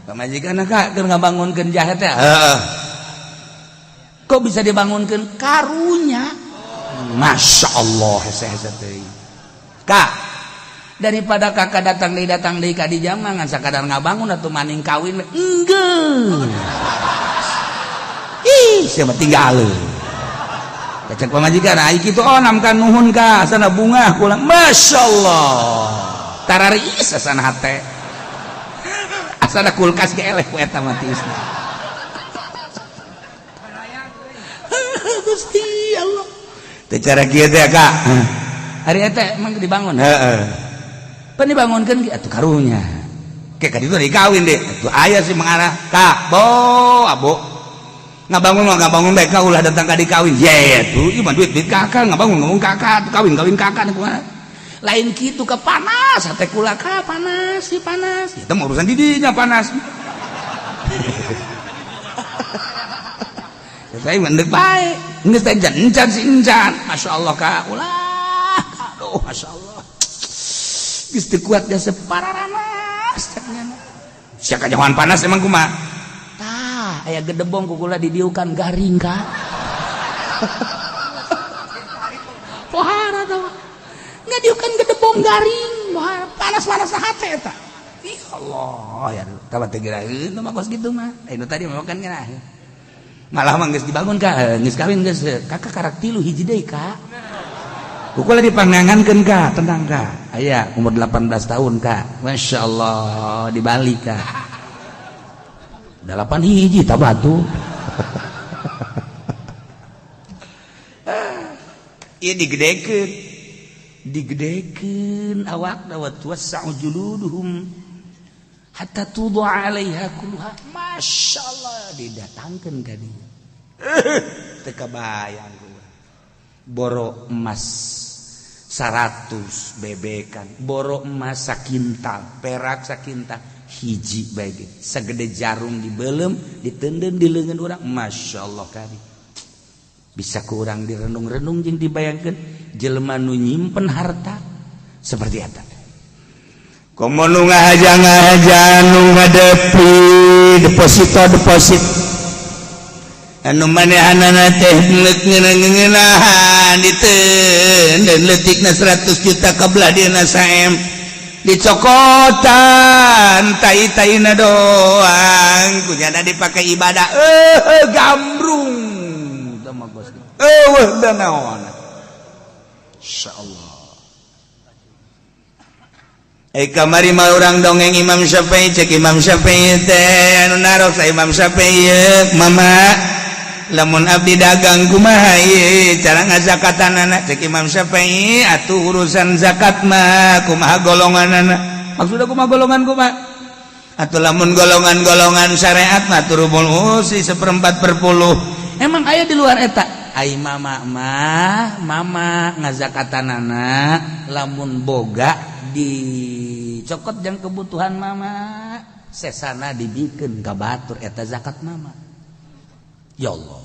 Pamajikan ka keur ngabangunkeun jahe teh. Heeh. Kok bisa dibangunkeun karunya? Masya Allah hese-hese teuing. Kak, daripada kakak datang deui ka di jama ngan sakadar ngabangun atuh maning kawin enggeus. Ih, siapa tinggal. Kacak pamajikan, ai kitu onam kan nuhun ka sana bunga kula. Masyaallah. Tararis asana hate. Asana kulkas ge eleh ku eta mah tiisna. Gusti Allah. Teu cara kieu teh Kak. Ari eta emang dibangun. Heeh. Pan dibangunkeun ge atuh karunya. Ke ka ditu dikawin deh. Atuh aya sih mengarah ka bo abo. Ngabangun mah ngabangun bae ka ulah datang ka dikawin. Ye tuh ieu mah duit duit kakak ngabangun ngomong kakak kawin kawin kakak kumaha. Lain kitu ke panas hate kula ka panas si panas. Itu mah urusan didinya panas. Saya mendek bae. Geus teh encan si encan. Masyaallah ka ulah. Aduh masyaallah. Geus teu kuat jasa pararanas cek nya. Sia kajauhan panas emang kumaha? Tah, aya gedebong kukula didiukan garing ka. Pohara tah. Ngadiukan gedebong garing, pohara panas-panas hate eta. Ih Allah, ya tah teh geuraheun mah kos kitu mah. Nu tadi mah kan geuraheun. Malah mah geus dibangun ka, geus kawin geus kakak karak tilu hiji deui ka. Kukula dipangangankeun ka, tenang ka. Aya umur 18 tahun ka. Masyaallah di Bali ka. 8 hiji tak batu. Ieu digedekeun. Digedekeun awakna wa tuwassa'u juluduhum hatta tudha 'alaiha kulluha. Masyaallah didatangkeun ka dieu. Teu kabayang gua. Boro emas 100 bebekan, boro emas sakintal, perak sakintal, hiji bae ge sagede jarum dibelem ditenden di leungeun urang. Masyaallah kari bisa ku urang direnung-renung jeung dibayangkeun jelema nu nyimpen harta seperti eta. Komo nu ngahaja-ngahaja nu ngadepi deposito deposit anu manehanana teh ngeuneuh-ngeunahan ditenden leutikna 100 juta kabelah dieuna saem dicokotan tai-taina doang kunyana dipakai ibadah gambrung teu mah geus eueuh da naon. Insyaallah. Kamari mah urang dongeng Imam Syafi'i, cek Imam Syafi'i teh anu naros Imam Syafi'i, mama lamun abdi dagang kumaha ieu cara ngazakatanana? Cek Imam Syafi'i atuh urusan zakat mah kumaha golonganana. Maksudna kumaha golongan kumaha? Atuh lamun golongan-golongan syariat mah turubul usi 1/4 per 10. Emang aya di luar eta? Ai mama mah mama ngazakatanana lamun boga dicokot jang kebutuhan mama, sesana dibikeun ka batur eta zakat mama. Ya Allah.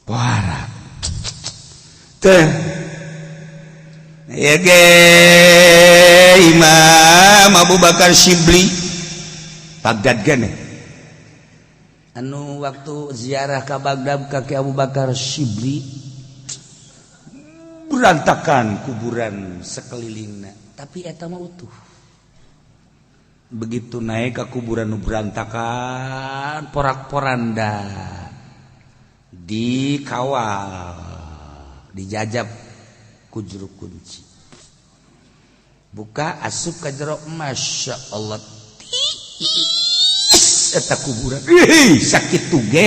Wara. Teh. Ya ge Imam Abu Bakar Syibli Baghdad gane. Anu waktu ziarah ka Baghdad ka Ki Abu Bakar Syibli berantakan kuburan sekelilingna, tapi eta mah utuh. Begitu naik ke kuburan nu berantakan porak-poranda. Dikawal, dijajab ku juru kunci. Buka, asup ka jero, Masya Allah, tiis eta kuburan. Ih, sakit ge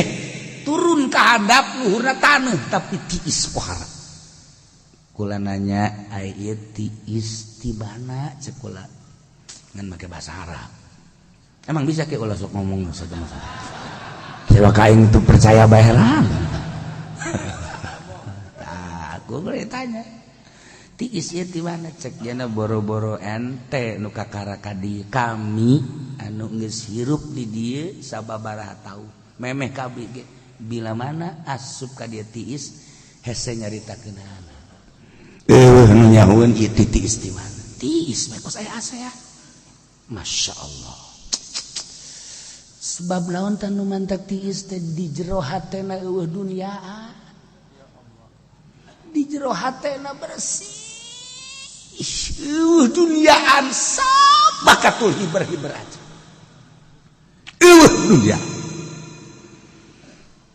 turun ke handap luhurna taneuh, tapi tiis pohara. Kula nanya, "Ai ieu tiis tibana?" Cek kula ngan make bahasa Arab. Emang bisa ke ulah sok ngomong sama sama ka aing tuh, percaya bae lah. Tah, aku boleh tanya, "Tiis ieu ti mana?" Cek jana, "Boro-boro ente nu kakara ka dieu, kami anu geus hirup di dieu sababaraha taun memeh kabeh ge bila mana asup ka dieu tiis hese nyaritakeunana, eueuh nu nyahoeun ieu tiis di mana, tiis bae kos aya asa ya." Masya Allah, sebab naon tah nu mantak tiis teh? Di jero hatena eueuh duniaan, di jero hatena bersih, eueuh duniaan, sabakatul hiber-hiber aja eueuh dunia.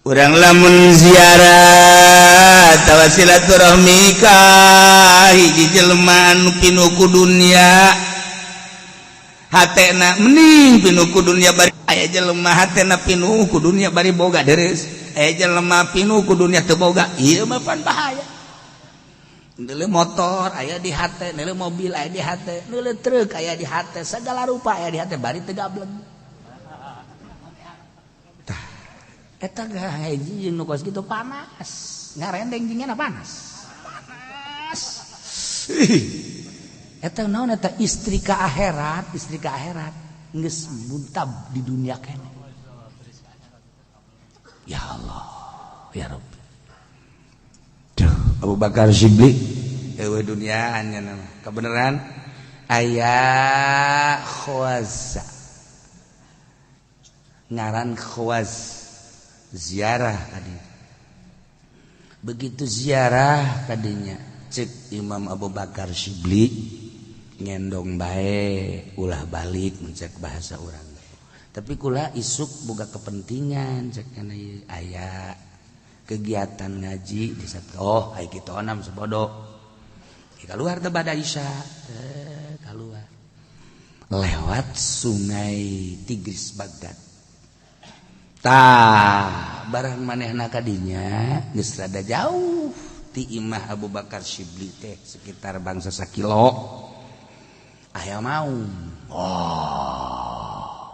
Urang lamun ziarah tawa silaturahmi ka hiji jelema anu pinuh ku dunya, hatena mending pinuh ku dunya, bari aya jelema hatena pinuh ku dunya bari boga deres, aya jelema pinuh ku dunya teu boga. Ieu mah pan bahaya. Nilai motor aya di hate, nilai mobil aya di hate, nilai truk aya di hate, segala rupa aya di hate, bari teu gableng. Tah, eta hiji jeung nu kos kitu panas, ngarendeng jeung panas. Panas. Eta naon eta? Istri ka akhirat, istri ka akhirat geus muntab di dunia kene. Ya Allah, ya Rabbi. Duh, Abu Bakar Shibli eueuh duniaan nya kebenaran. Aya khawaza ngaran Khawaz ziarah tadi. Begitu ziarah tadinya, cek Imam Abu Bakar Shibli, "Ngendong bae, ulah balik," mencek bahasa orang, "tapi kula isuk boga kepentingan," cek, "aya kegiatan ngaji di satu." "Oh, ai kitu onam sebodo." Keluar teh pada Isya, keluar lewat sungai Tigris Baghdad. Tah, barang manehna kadinya geus rada jauh ti imah Abu Bakar Shibli teh, sekitar bangsa sakilo, aya mau. Oh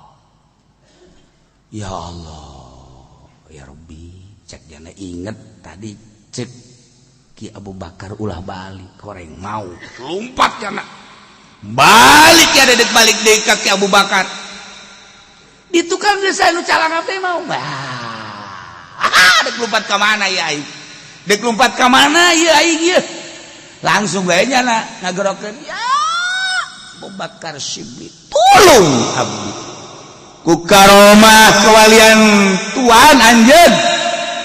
ya Allah, ya Rabbi, cek jana, inget tadi cek Ki Abu Bakar ulah balik, koreng mau lompat jana balik ya, dedek balik deui ka Ki Abu Bakar. Di tukang geus anu calang teh mau bah. Dek lompat ka mana ya aing? Dek lompat ka mana ya aing ieu? Langsung bae nya ngagerokeun, "Ya Abu Bakar Shibli, tolong abdi ku karomah kewalian tuan anjeun,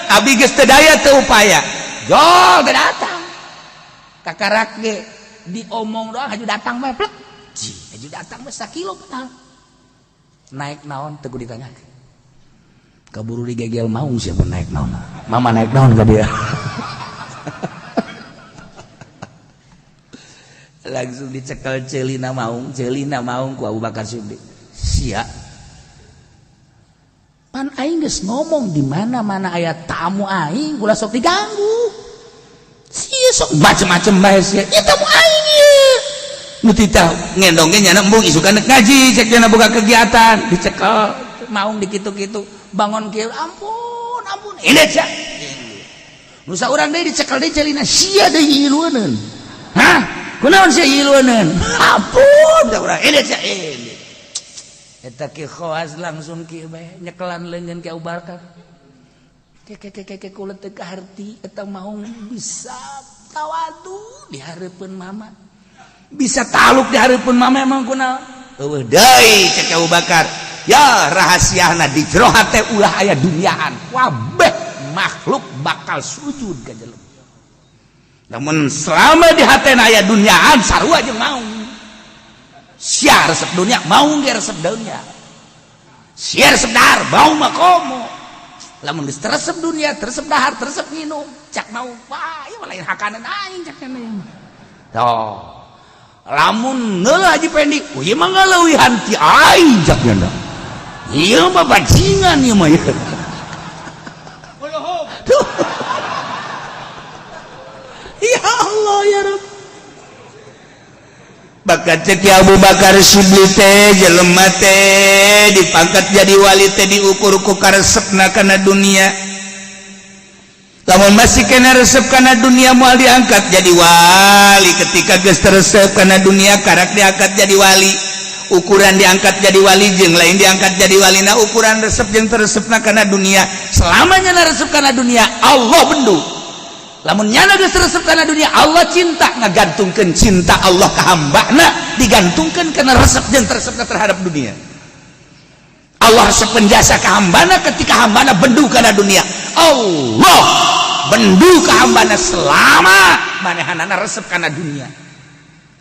abdi geus teu daya teu upaya." Jol teh datang kakarak ge diomong doang, haju datang mah plek. Ji, haju datang mah sakilo padahal. Naik naon teu ditanyakeun, kaburu digegel maung. Siapa naik naon? Mama naik naon ka dia? Langsung dicekel celina maung, celina maung ku Abu Bakar Siddiq. "Sia, pan aing geus ngomong di mana mana aya tamu aing ulah sok diganggu. Sia sok Macem-macem bae sia. Ieu tamu aing ieu." Nu titah ngendong ge nyana embung, isukan dek ngaji cek jana boga kegiatan. Dicekel maung dikitu-kitu, bangun kieu, "Ampun, ampun." Ini sia. Nu saurang deui dicekel deui celina, "Sia deui ilueuneun. Hah, kunaon sia ilueuneun? Ampun urang." Ini sia, ini. Eta Ki Khawas langsung kieu bae nyekelan leungeun Ki Abu Bakar. Ke ke ke ke, kula teu kaharti eta maung bisa tawadu di hareupeun mama. Bisa taluk di hareupeun mama, emang kunaon? Eueuh deui cek Abu Bakar. Ya rahasiana di jero hate ulah aya duniaan. Kabeh makhluk bakal sujud ka jelema. Namun selama di hatena aya duniaan, sarua jeung maung. Sia resep dunia, maung ge resep dunia. Sia resep dahar, maung mah komo. Lamun geus teresep dunia, teresep dahar, teresep nginum, cak mau wah ieu mah lain hakaneun aing cak nya. Tuh. Lamun neuleuh Haji Pendi, oh ieu mah ngaleuwihan ti aing cak nya. Ieu mah bajingan ieu mah. Tuh. Ya Allah ya Rabb. Bakat cek Abu Bakar Syibli teh jelema teh dipangkat jadi wali teh diukur ku karesepna kana dunia. Lamun masih kena resep kana dunia moal diangkat jadi wali. Ketika geus teresep kana dunia karak diangkat jadi wali. Ukuran diangkat jadi wali jeung lain diangkat jadi wali na ukuran resep jeung teresepna kana dunia. Selamanya na resep kana dunia Allah bendu. Lamun nyana geus resep kana dunia Allah cinta, ngagantungkeun cinta Allah ka hambana digantungkeun kana resep jeung teresepna terhadap dunia. Allah resep jasa ka hambana ketika hambana bendu kana dunia. Allah bendu ka hambana selama manehanana resep kana dunia.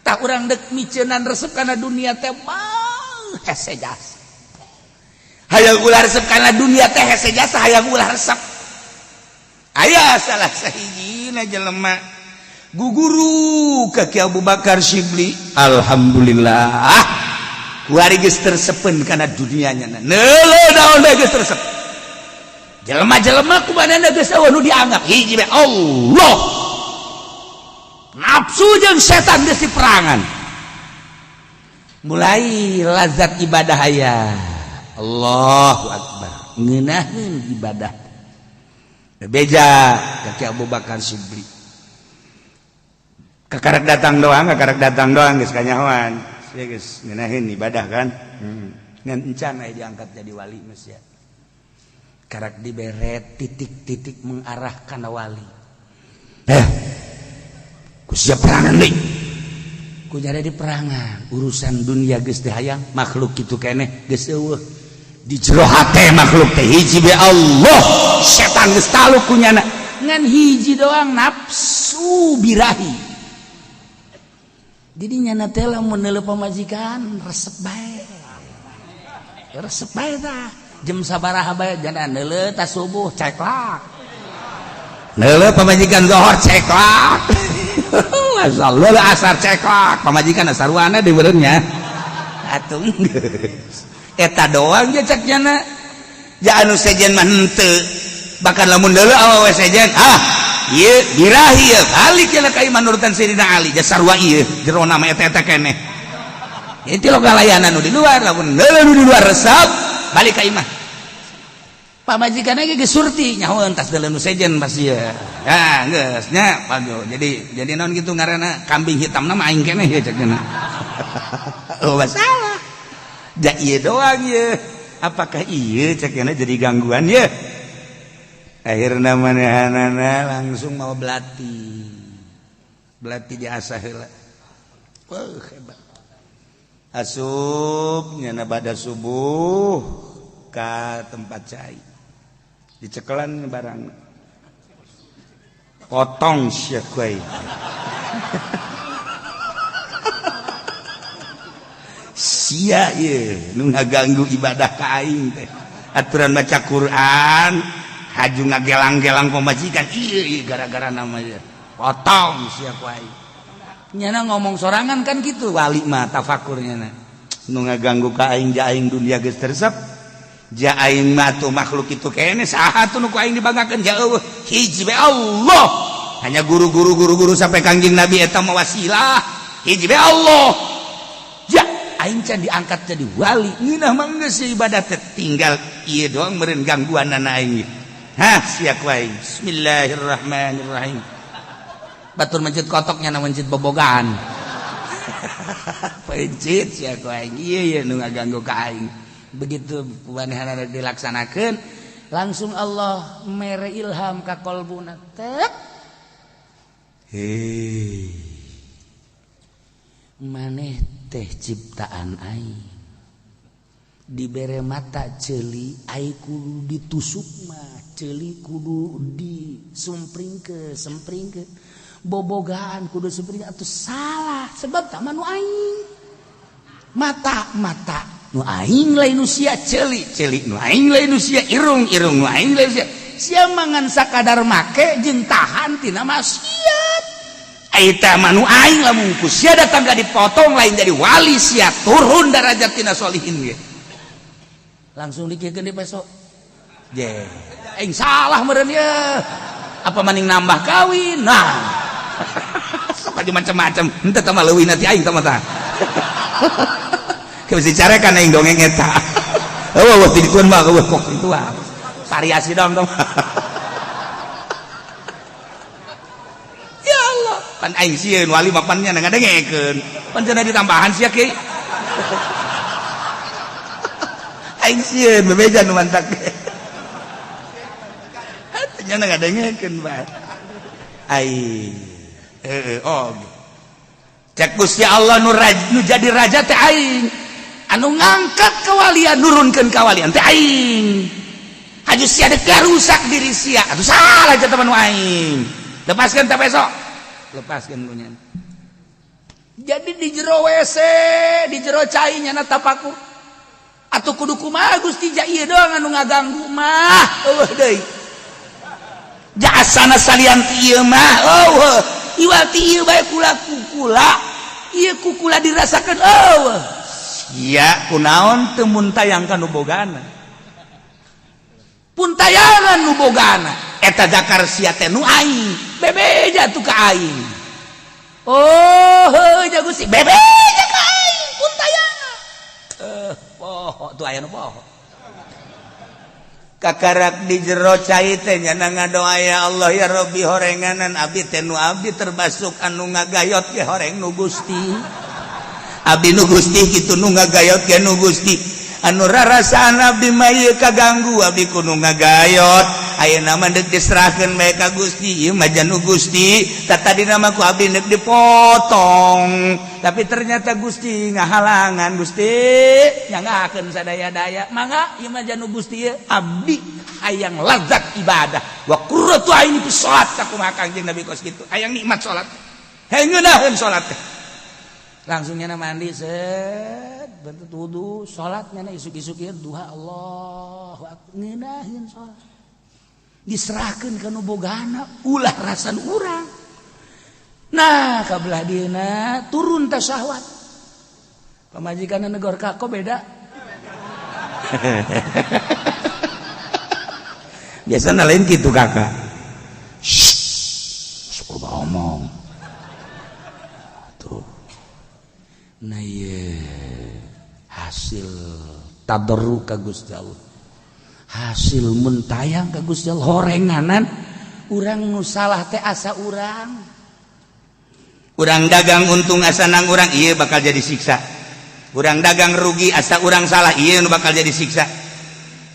Tah urang dek miceunan resep kana dunia teh mah hese jasa. Hayang ulah resep kana dunia teh hese jasa, hayang ulah resep. Aya salah sahijina jelema guguru ka Ki Abu Bakar Syibli, alhamdulillah kuari geus tersepen kana dunianya. Neuleuh naon bae geus tersep. Jelema-jelema kumanehna geus eueuh nu dianggap hiji bae Allah. Nafsu jeung setan geus diperangan. Mulai lazat ibadah aya. Allahu akbar. Ngeunaheun ibadah. Beja kaki Abu Bakar Syibli. Kakarak datang doang, kakarak datang doang geus kanyahoan. Sia geus ngeunaheun ibadah kan. Ngan encan aya diangkat jadi wali geus ya. Karak diberet titik-titik mengarah kana wali. Ku siap perangan deui. Ku jadi di perangan, urusan dunia geus teu hayang, makhluk kitu keneh geus eueuh. Di jero hate makhluk teh hiji be Allah, setan geus taluk ku nyana. Ngan hiji doang nafsu birahi. Jadi nyana teh lamun neuleuh pamajikan resep bae. Resep bae tah. Jam sabaraha bae jana neuleuh tas subuh ceklak. Neuleuh pamajikan zohor ceklak. Masyaallah asar ceklak, pamajikan asarwana di beureunnya. Atuh geus. Eta doang je cek nyana. Ja anu sejen mah henteu. Bahkan lamun deuleu awewe sejen, ah ieu birahi ieu balik cenah ka imah nurutan Sayyidina Ali, ja sarua ieu jerona mah eta-eta keneh. Itu lo galayanan nu di luar, lamun deuleu nu di luar resep, balik ka imah. Pamajikan ge geus surti nyahoeun tas deuleu nu sejen pasti ya. Ya geus nya pago. Jadi naon kitu ngaranna kambing hitamna mah aing keneh ya cek cenah. Oh masalah. Ja ieu doang ye. Apakah ieu cek cenah jadi gangguan ye? Akhirna manehanana langsung mau belati. Belati diasah heula. Wah hebat. Asup nyana pada subuh ka tempat cai. Dicekelan barang. Potong sia kuai. Sia ieu nu ngaganggu ibadah ka aing teh. Aturan maca Quran, haju ngagelang-gelang pamajikan ieu ieu gara-gara namanya. Potong sia ku aing. Nyana ngomong sorangan kan gitu wali mah tafakur nyana. Nu ngaganggu ka aing ja aing dunia geus teresep. Ja aing mah tuh makhluk itu keneh saha tuh nu ku aing dibanggakeun ja eueuh hiji bae Allah. Hanya guru-guru guru-guru sampai Kangjeng Nabi eta mah wasilah. Hiji bae Allah. Ja aing can diangkat jadi wali ngeunah mah geus ibadah teh tinggal ieu doang meureun gangguanana aing. Hah sia ku aing. Bismillahirrahmanirrahim. Batur mencit kotoknya na mencit bobogaan. Pencit sia ku aing. Ieu ieu nu ngaganggu ka aing. Begitu kumanehanana dilaksanakeun langsung Allah mere ilham ka kolbuna tek. Hei. Maneh teh ciptaan aing. Dibere mata ceuli ai kudu ditusuk mah, ceuli kudu disumpringkeun, sempringkeun. Bobogaan kudu sempring atuh salah sebab tak manu aing. Mata mata Nu aing lain nu sia, ceuli ceuli nu aing lain nu sia, irung irung nu aing lain sia. Sia mangan sakadar make jeung tahan tina maksiat. Eta mah nu aing, lamun ku sia datang ka dipotong lain jadi wali sia, turun darajat tina solihin ge. Langsung dikiekeun di besok. Je, aing salah meureun ye. Apa maning nambah kawin? Nah. Sok aja macam-macam. Henteu tah mah leuwih nanti aing tah mah tah. Ke bisi carekan aing dongeng eta. Eueuh eueuh ti dituan mah eueuh kok itu ah. Variasi dong tah. Ya Allah, pan aing sieun wali mah pan nya ngadengekeun. Pan cenah ditambahan sia kieu. Aing sieun bebeja nu mantak. Nya ngadengekeun bae. Ai heeh oh. Cek Gusti Allah nu nu jadi raja teh aing. Anu ngangkat kewalian nurunkeun kawalian teh aing. Haju sia dek rusak diri sia. Atuh salah eta mah nu aing. Lepaskeun teh besok. Lepaskeun ku nya. Jadi di jero WC, di jero cai nyana tapakur. Atuh kudu kumaha Gusti ja ieu doang anu ngaganggu mah. Eueuh deui. Jasana salian ti ieu mah eueuh. Iwal ti ieu bae kula kukula. Ieu kukula dirasakeun eueuh. Sia kunaon teu mun tayang ka nu bogana. Pun tayangan nu bogana. Eta zakar sia teh nu aing. Bebeja tuh ka aing. Oh, heuh ja Gusti bebeja ka aing pun tayangan. Poho tuh aya nu poho. Kakarak di jero cai teh nyana ngadoa ya Allah ya Rabbi horenganan abdi teh nu abdi termasuk anu ngagayot ge horeng nu Gusti. Abdi nu Gusti kitu nu ngagayot ge nu Gusti. Anu rarasaan abdi mah ieu kaganggu abdi kudu ngagayot. Ayeuna mah deuk diserahkeun bae ka Gusti ieu mah nu Gusti. Tadina mah ku abdi deuk dipotong. Tapi ternyata Gusti ngahalangan Gusti nyangakeun sadaya-daya. Mangga ieu mah janu Gusti ieu abdi hayang lazat ibadah. Wa qurratu aini fi salat sakumaha Kangjeng Nabi kos kitu. Hayang nikmat salat. Hayang ngeunaheun salat teh. Langsung nyana mandi set bentuk wudu salat nyana isuk-isuk ieu duha Allahu akbar ngeunaheun salat. Diserahkeun ka nu bogana ulah rasan urang. Nah kabelah dieuna turun teh syahwat. Pamajikan negor kako beda. Biasana lain kitu kakak. Shh, sok omong. Tuh. Nah ieu hasil tadarru ka Gusti Allah. Hasil mun tayang ka Gusti Allah horenganan urang nu salah teh asa urang. Urang dagang untung asa nang urang ieu bakal jadi siksa. Urang dagang rugi asa urang salah ieu nu bakal jadi siksa.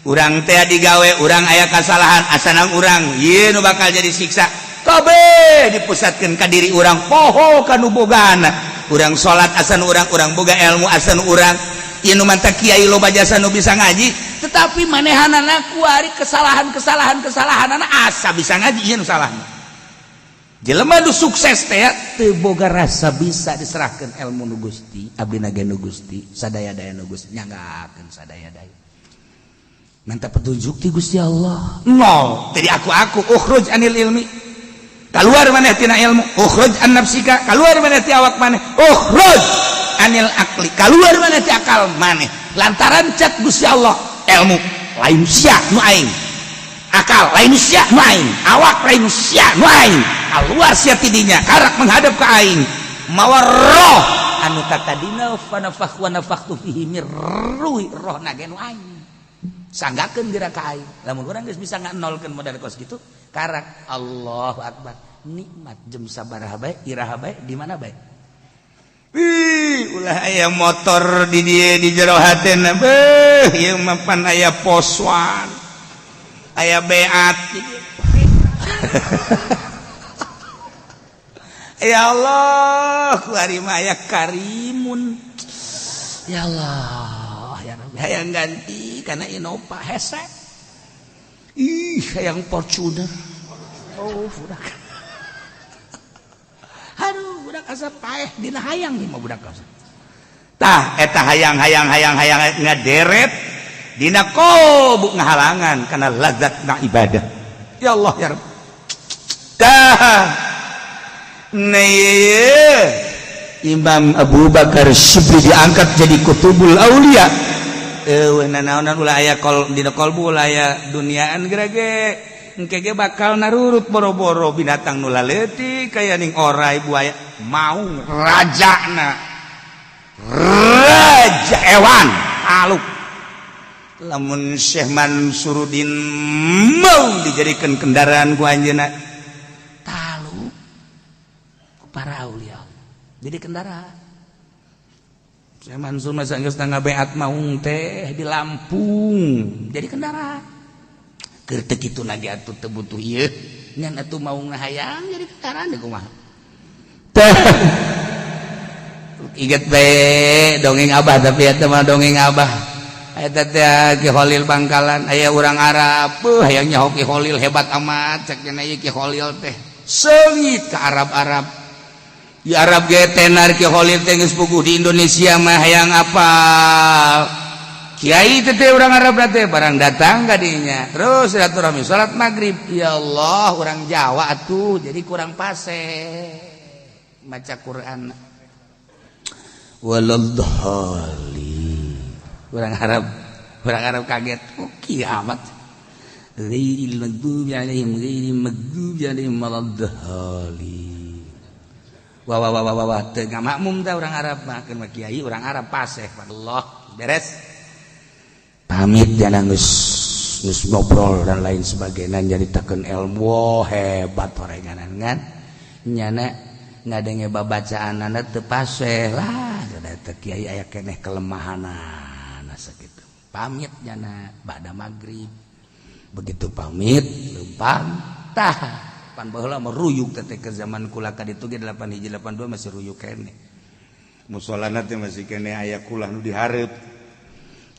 Urang teh digawe urang aya kasalahan asa nang urang ieu nu bakal jadi siksa. Kabeh dipusatkeun ka diri urang poho ka nu bogana. Urang salat asa nu urang, urang boga ilmu asa nu urang. Ieu nu mantak kiai loba jasa nu bisa ngaji, tetapi manehanana kuari kesalahan-kesalahan kesalahanana asa bisa ngaji ieu nu salahna. Jelema nu sukses teh teu boga rasa bisa diserahkeun ilmu nu Gusti, abdi na ge nu Gusti, sadaya-daya nu Gusti nyanggakeun sadaya-daya. Minta petunjuk ti Gusti Allah. Nol, jadi aku ukhruj anil ilmi. Keluar maneh tina ilmu, ukhruj an nafsika, keluar maneh ti awak maneh, ukhruj anil akli, keluar maneh ti akal maneh. Lantaran cek Gusti Allah, ilmu lain sia nu aing, akal lain sia nu aing, awak lain sia nu aing, keluar sia tidinya karak menghadap ke aing, mawa roh anu katadina fa nafakh wa nafakhtu fihi mir ruhi, roh na ge nu aing. Sanggakeun geura ka aing. Lamun urang geus bisa nganolkeun modal kos kitu, karak Allahu akbar. Nikmat jem sabaraha bae, iraha bae, di mana bae. Wih, ulah aya motor di dieu di jero hatena beuh, ieu mah pan aya poswan. Aya beat. Ya Allah, ku ari mah aya karimun. Ya Allah, ya Rabbi, hayang ganti karena Innova hese. Ih, hayang Fortuner. Oh, budak. Aduh, budak asa paeh dina hayang ieu mah budak asa. Tah, eta hayang hayang hayang hayang ngaderet dina kolbu, ngahalangan karena lazat na ibadah. Ya Allah, ya Rabb. Tah, nih Imam Abu Bakar Syibli diangkat jadi kutubul aulia. Eh, nanaonan ulah aya kol dina kolbu, ulah aya duniaan gerage engke ge bakal narurut boro-boro binatang nu laletik kaya ning orai, buaya, maung, rajana raja ewan aluk. Lamun Syekh Mansurudin mau dijadikan kendaraan ku anjeunna talu para aulia jadi kendaraan. Syekh Mansur masa geus ngabeat maung teh di Lampung jadi kendaraan. Keur teu kitu lagi atuh, teu butuh ieu ngan atuh maung hayang jadi kendaraan deui kumaha teh. Inget bae dongeng Abah, tapi eta mah dongeng Abah. Eta teh Ki Kholil Bangkalan, aya urang Arab beuh hayang nyaho Ki Kholil hebat amat. Cek nya ieu Ki Kholil teh seungit ke Arab-Arab. Di Arab ge tenar Ki Kholil teh geus puguh di Indonesia mah hayang apal kiai teh. Urang Arab teh barang datang ka dinya terus silaturahmi, salat maghrib. Ya Allah, urang Jawa atuh jadi kurang pase maca Quran, waladhdallin. Orang Arab, orang Arab kaget. Oh, kiamat. Ghairil maghdubi alaihim, ghairil maghdubi alaihim waladdallin. Wah wah wah wah wah, teu ngamakmum tah orang Arab mah. Keun mah kiai orang Arab paseh. Allah, beres pamit, jangan geus geus ngobrol dan lain sebagainya, nyaritakeun ilmu. Oh, hebat orenganan kan nyana ngadenge babacaanana teu paseh lah. Teu kiai aya keneh kelemahanana sakitu. Pamit nyana ba'da maghrib. Begitu pamit lempang tah, pan baheula mah ruyuk teh ke zaman kula ka ditu ge 8 hiji 82 masih ruyuk keneh. Musolana teh masih keneh aya kulah nu dihareup.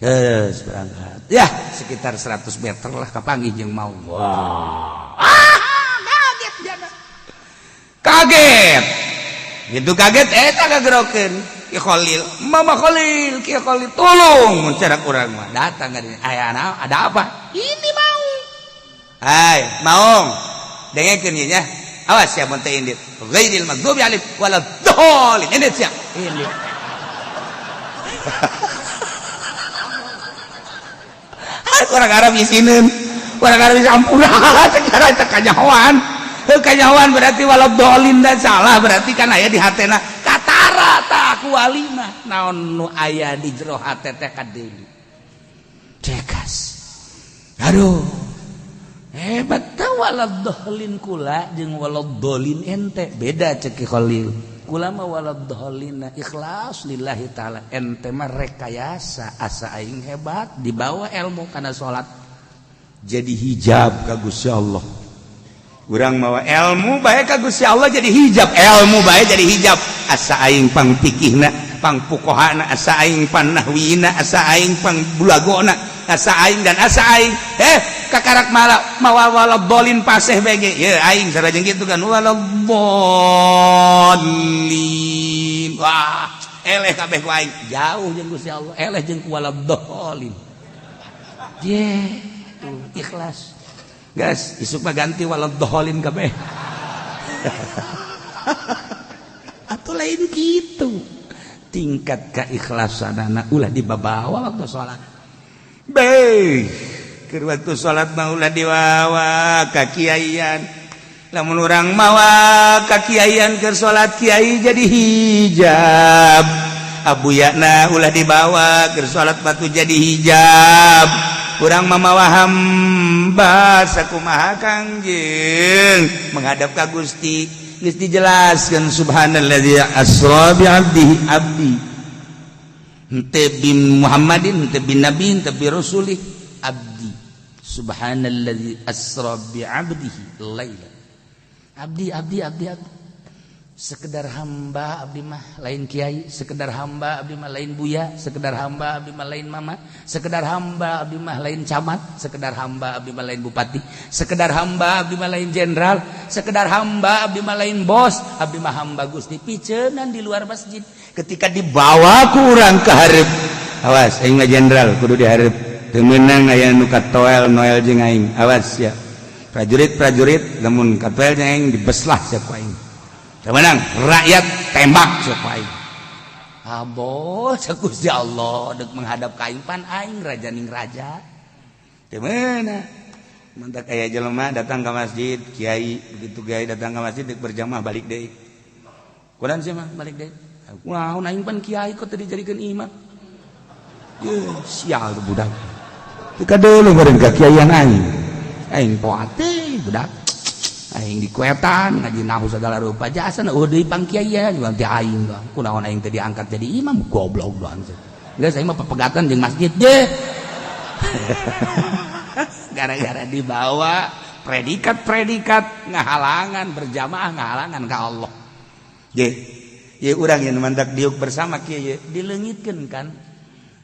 Geus berangkat ya, sekitar 100 meter lah kapanggih jeung mau. Wah, ah, kaget jana, kaget gitu, kaget. Eta kagerokeun Ki Khalil, Mama Khalil, Ki Khalil, tolong. Mun cara urang mah datang ka dinya, aya ada apa ini mau? Hai maung, dengekeun ieu nya, awas ya mun teu indit. Ghairil maghdubi alaihim waladdallin, indit sia. Indit. Orang Arab isineun, orang Arab isi ampura secara teu kanyahoan. Heuh, kanyahoan berarti waladdallin dan salah berarti kan aya di hatena katara tah ku walina naon nu aya di jero hate teh kadeuli cekas. Aduh, hebat tah. Waladdallin kula jeung waladdallin ente beda. Cek Ki Khalil, kula mah waladdallin ikhlas lillahi taala, ente mah rekayasa asa aing hebat dibawa ilmu kana salat. Jadi hijab ka Gusti Allah. Urang mawa ilmu bae ka Gusti Allah jadi hijab, ilmu bae jadi hijab. Asa aing pang pikihna, pang fuqahana, asa aing pan nahwina, asa aing pang bulagona, asa aing dan asa aing. Eh, kakarak malah mawa waladdallin paseh bege ya aing sarajeng gitu kan, waladdallin. Wah, eleh kabeh ku aing, jauh jeung Gusti Allah, eleh jeung ku waladdallin. Ye, tuh ikhlas. Gas, isuk mah ganti waladdallin kabeh. Atau lain gitu, tingkat keikhlasan ulah dibawa waktu sholat. Baik, keur waktu salat mah ulah diwawa ka kiaian. Lamun urang mawa ka kiaian keur salat, kiai jadi hijab. Abu Yakna ulah dibawa keur salat, batu jadi hijab. Urang mamawa hamba sakumaha Kangjeng menghadap ka Gusti. Geus dijelaskeun, subhanalladzi asra bi abdihi, abdi henteu bin Muhammadin, henteu bin nabi, henteu bi rasulih, abdi. Subhanalladzi asra bi abdihi laila, abdi, abdi, abdi, abdi. Sekedar hamba abdi mah, lain kiai. Sekedar hamba abdi mah, lain buya. Sekedar hamba abdi mah, lain mama. Sekedar hamba abdi mah, lain camat. Sekedar hamba abdi mah, lain bupati. Sekedar hamba abdi mah, lain jenderal. Sekedar hamba abdi mah, lain bos. Abdi mah hamba Gusti. Piceunan di luar masjid Ketika dibawa ku urang ke hareup, awas, aing mah jenderal kudu dihareup. Teu meunang aya nu katoel Noel jeung aing. Awas ya, prajurit-prajurit, lamun katoel jeung aing dibeslah sia ku aing. Teu meunang rakyat, tembak sia ku aing. Abo cek Gusti Allah dek menghadap ka aing, pan aing raja ning raja. Teu meunang. Mantak aya jelema datang ke masjid, kiai. Begitu kiai datang ke masjid dek berjamaah, balik deui. Kunaon sih mah balik deui? Kunaon, aing pan kiai kok teu dijadikeun imam? Ye, sial tuh budak. Teu kadeuleung meureun ka kiaian aing. Aing poa teh budak. Aing dikuetan ngaji nahu segala rupa jasa eueuh deui pangkiaian jual ti aing doang. Kunaon aing teh diangkat jadi imam, goblok doang. Geus, aing mah pepegatan jeung masjid deh. Gara-gara dibawa predikat-predikat ngahalangan berjamaah, ngahalangan ka Allah. Ye, ye urang yang mantak diuk bersama kieu ye. Dileungitkeun kan,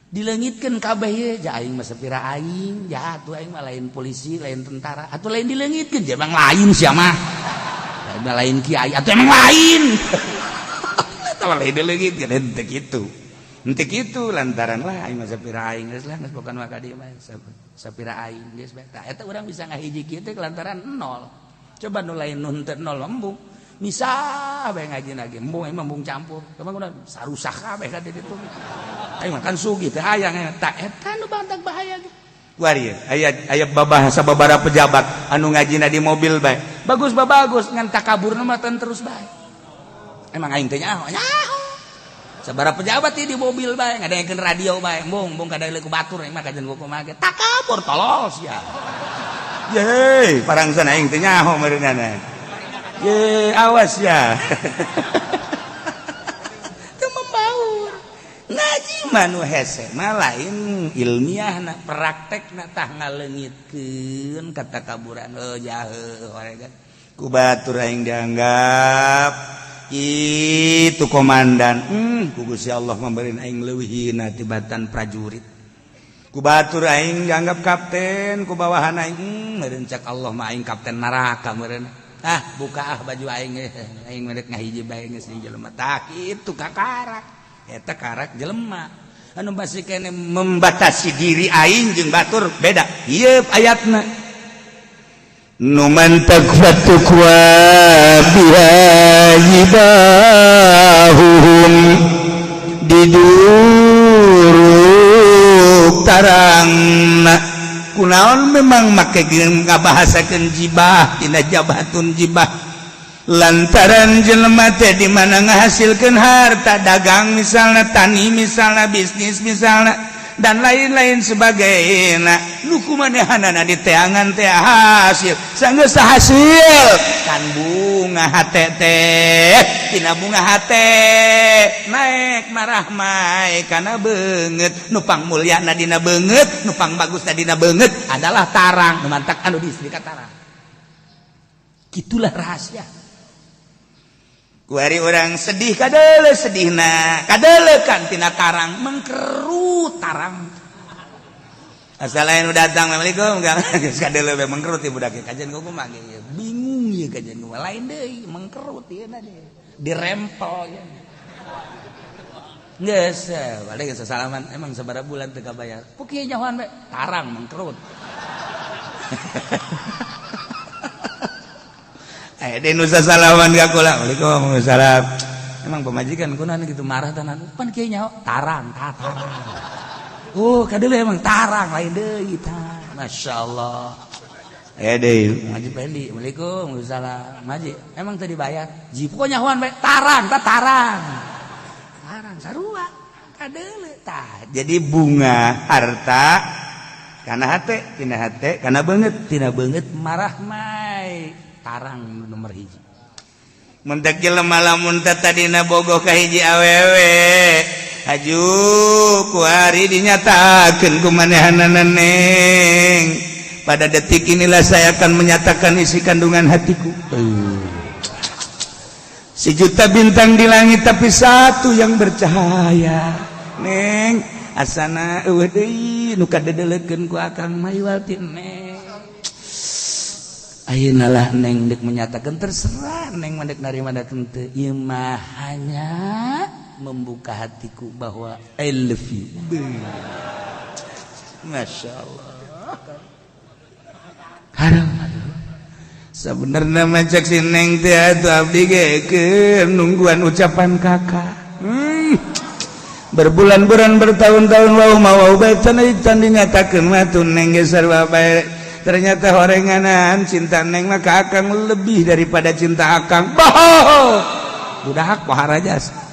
dileungitkeun kabeh ye. Ja aing mah sapira aing ja atuh, aing mah lain polisi, lain tentara atuh, lain. Dileungitkeun ja emang lain sia mah. Aing mah lain kiai atuh, emang lain. Eta mah lain dileungitkeun, henteu kitu. Henteu kitu lantaran lah aing mah sapira aing, geus lah, geus bukan mah ka dieu mah sapira aing geus bae. Tah, eta urang bisa ngahiji kieu teh lantaran nol. Coba nu lain, nu henteu nol, embung bisa bae ngaji lagi. Embung aing mah, embung campur. Emang udah sarusak kabeh ka ditu. Aing mah kan sugih teh hayang tah, eta nu bantak bahaya ge. Kuari aya aya babahasa babara pejabat anu ngajina di mobil bae. Bagus bagus, ngan takaburna mah terus bae. Emang aing teh nyaho nyaho sabara pejabat di mobil bae, ngadengekeun radio bae. Embung embung kada ku batur, aing mah kajian kumaha ge takabur, tolol sia. Ye, parangsan aing teh nyaho meureunana. Ye, awas ya. Teu membaur. Ngaji mah nu hese mah lain ilmiah na, praktekna tah ngaleungitkeun katakaburan. Oh, jahe kan. Ku batur aing dianggap itu komandan. Ku Gusti Allah memberi aing leuwih hina tibatan prajurit. Ku batur aing dianggap kapten, ku bawahan aing, meureun cek Allah mah aing kapten neraka meureun. Ah, buka ah baju aing, aing merek ngahiji bae geus jeung jelema. Tah kitu kakarak eta, karak jelema anu masih kene membatasi diri aing jeung batur beda. Ieu ayatna nu mantak fatukwa biha jibahuhum, diduruk tarangna. Kunaon memang make ngabahasakeun jibah tina jabatun jibah? Lantaran jelema teh di mana ngahasilkeun harta, dagang misalnya, tani misalnya, bisnis misalnya, dan lain-lain sebagainya, nu kumanehanana diteangan teh hasil. Sanggeus hasil kan bunga hate teh, tina bunga hate naik marahmai kana beungeut. Nu pang mulyana dina beungeut, nu pang bagusna dina beungeut adalah tarang. Nu mantak anu di istri tarang. Gitulah rahasia. Kuari orang sedih kadele, sedihna kadele kan tina tarang mengkerut tarang. Asal lain udah datang, "Assalamualaikum," geus kadele we mengkerut ieu budak. Kajian kumaha ge bingung ya, kajian kumaha lain deui, mengkerut ieu na dirempel ya. Geus balik geus salaman, emang sabaraha bulan teu kabayar? Ku kieu nyahoan we, tarang mengkerut. Eh, di nusa salaman ka kula. Waalaikumsalam. Emang pemajikan kunaon gitu marah tenan? Pan kieu nyaho tarang, tah tarang. Oh, kadele emang tarang lain deui tah. Masya Allah. Eh deui. Ngaji Pendi, Assalamualaikum, salam. Ngaji, emang tadi bayar? Ji, pokoknya nyahoan bae tarang, tah tarang. Tarang sarua. Kadele tah. Jadi bunga harta kana hate, tina hate kana beungeut, tina beungeut marah mai tarang nomor hiji. Mentek jelema lamun teh tadina bogoh ka hiji awewe, haju kuari dinyatakeun ku manehanana, "Neng, pada detik inilah saya akan menyatakan isi kandungan hatiku." Sejuta bintang di langit, tapi satu yang bercahaya. Neng, asana euweuh deui nu kadedelekeun ku akang mah iwal ti neng. Ayeuna lah neng dek menyatakan, terserah neng mah dek narima dek henteu. Ieu mah hanya membuka hatiku bahwa I love you. Masya Allah. Aduh, aduh. Sebenarnya macak si neng teh atuh abdi ge keur nungguan ucapan kakak. Berbulan-bulan, bertahun-tahun, wau mau bae can can dinyatakeun mah tuh neng ge sarua bae. Ternyata horenganan cinta neng mah ka akang lebih daripada cinta akang. Boh, budak poharajas.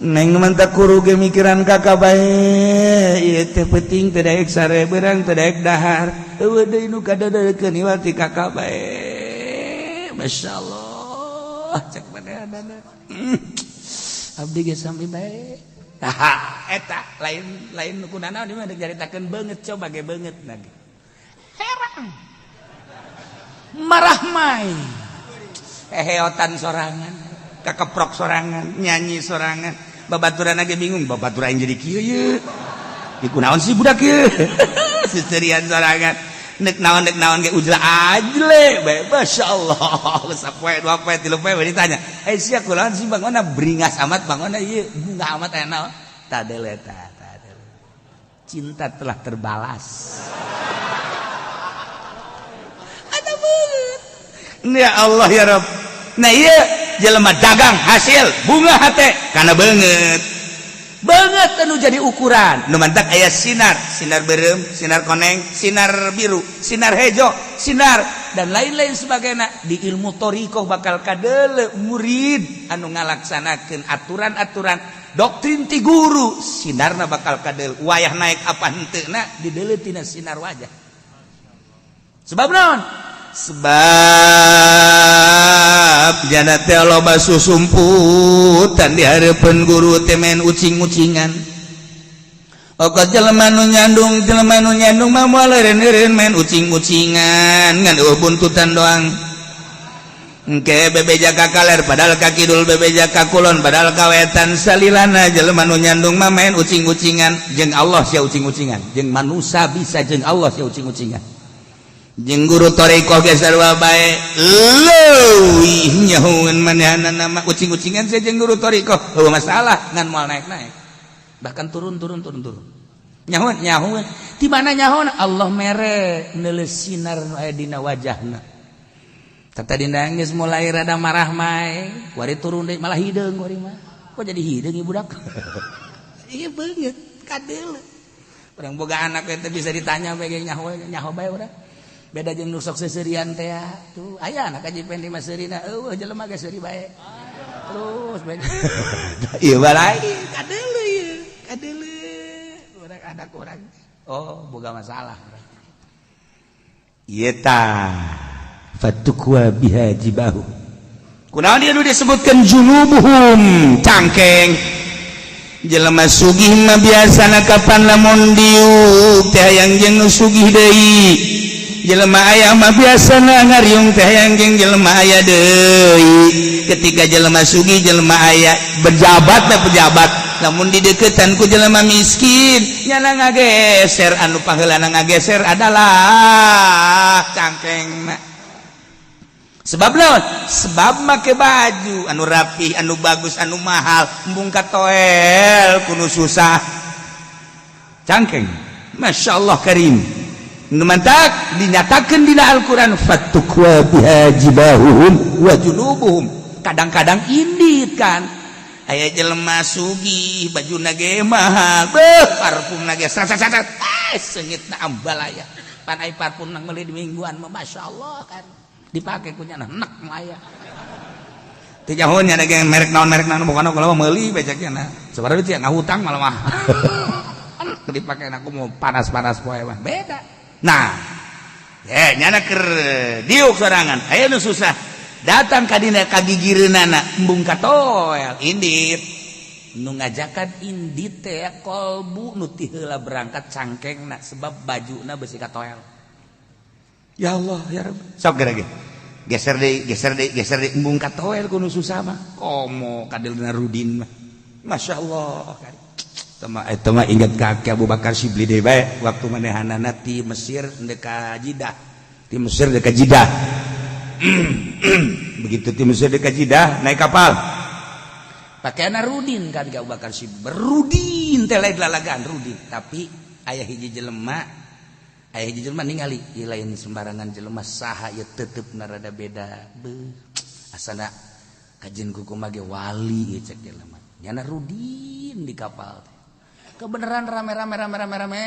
Neng mantap kuru ge mikiran kakak bae. Ieu teh penting teu daek sare, beurang teu daek dahar. Euweuh deui nu kadadeukeun iwal ti kakak bae. Masya Allah, cek manehna. Abdi ge sami bae. Haha, eta lain lain nu kunanaon di mah dek caritakeun beungeut, coba ge beungeut lagi. Herang. Marah mai. Heheotan sorangan, kakeprok sorangan, nyanyi sorangan. Babaturan ge bingung, babaturan jadi kieu ye. Ieu kunaon sih budak ieu? Seserian sorangan. Nek naon ge ujla ajle bae. Masya Allah. Sapoe, dua poe, tilu poe ditanya. "Eh, sia kunaon sih bangona beringas amat, bangona ieu bunga amat aya naon?" Tadele ta, tadele. Cinta telah terbalas. Ada banget. Ya Allah ya Rabb. Nah, iya jelema dagang hasil bunga hate karena banget banget anu jadi ukuran nu mantak aya sinar, sinar berem, sinar koneng, sinar biru, sinar hejo, sinar dan lain-lain sebagainya. Di ilmu thoriqoh bakal kadele murid anu ngalaksanakeun aturan-aturan doktrin ti guru, sinarna bakal kadele wayah naik apa henteu na didele tina sinar wajah. Sebab naon? Sebab jana teh loba susumputan di hareupeun guru teh main ucing-ucingan. Okat jelema nu nyandung, jelema nu nyandung mah moal eureun-eureun main ucing-ucingan, ngan eueuh buntutan doang. Engke bebeja ka kaler padahal ka kidul, bebeja ka kulon padahal ka wetan. Salilana jelema nu nyandung mah main ucing-ucingan. Jeung Allah sia ucing-ucingan, jeung manusia bisa, jeung Allah sia ucing-ucingan, jeung guru thoriqoh ge sarua bae. Leuwih nyahueun manehna nama ucing-ucingan sia jeung guru thoriqoh eueuh masalah, ngan moal naik-naik, bahkan turun turun turun turun. Nyahueun nyahueun di mana nyahueun? Allah mere neuleus sinar nu aya dina wajahna. Tata dina geus mulai rada marah mai, kuari turun deui malah hideung kuari mah. Kok jadi hideung ieu budak? Ieu beungeut kadeuleu. Urang boga anak eta bisa ditanya bae ge nyaho nyaho bae urang. Beda jeung nu sok seuseurian teh tuh, aya anak kaji pendi mah seurina, eueuh jelema ge seuri bae. Terus bae. Ieu mah lain, kadeuleu ieu, kadeuleu. Urang anak urang. Oh, boga masalah. Ieu tah fatukwa biha jibahu. Kunaon dia nu disebutkeun junubuhum, cangkeng? Jelema sugih mah biasana kapan lamun diuk teh hayang jeung nu sugih deui. Jelema aya mah biasana ngariung teh hayang jeung jelema aya deui. Ketika jelema sugih, jelema aya, berjabat na pejabat, namun dideketan ku jelema miskin, nyana ngageser. Anu pangheulana ngageser adalah cangkengna. Sebab naon? Sebab make baju anu rapi, anu bagus, anu mahal, embung katoel kuno susah. Cangkeng. Masya Allah karim. Nu mantak dinyatakan dina Al-Quran fatukwa biha jibahuhum wa junubuhum. Kadang-kadang indit kan aya jelema sugih, baju ge mahal, beuh, parfum ge sat sat sat, eh, seungitna ambalaya. Pan ai parfum nang meuli di mingguan mah Masya Allah kan dipakai ku nyana enek mah aya. Teu jauh nya ge merek naon, merek naon, bukan kalau meuli beceknya na. Sebenarnya itu ngahutang malah mah. Dipakai aku mau panas-panas poe mah beda. Nah, ya nyana keur diuk sorangan. Aya nu susah. Datang ka dina kagigireunana embung katoel indit. Nu ngajakan indit teh kolbu nu ti heula berangkat cangkengna, sebab bajuna besi katoel. Ya Allah ya Rabb. Sok geura ge. Geser deui, geser deui, geser deui, embung katoel ku nu susah mah. Komo kadelna Rudin mah. Masya Allah. Tama eta mah ingat ka Abu Bakar Syibli deui bae waktu manehanana ti Mesir ndek ka Jidah. Ti Mesir ndek ka Jidah. Begitu ti Mesir ndek ka Jidah naik kapal. Pakaian Rudin kan Abu Bakar Syibli. Rudin teh lain lalagaan Rudin, tapi aya hiji jelema, aya hiji jelema ningali ieu lain sembarangan jelema, saha ieu, tetep rada beda. Beuh, asana kajen kumaha ge wali ieu cek jelema. Nyana Rudin di kapal teh. Kebenaran rame-rame rame-rame rame,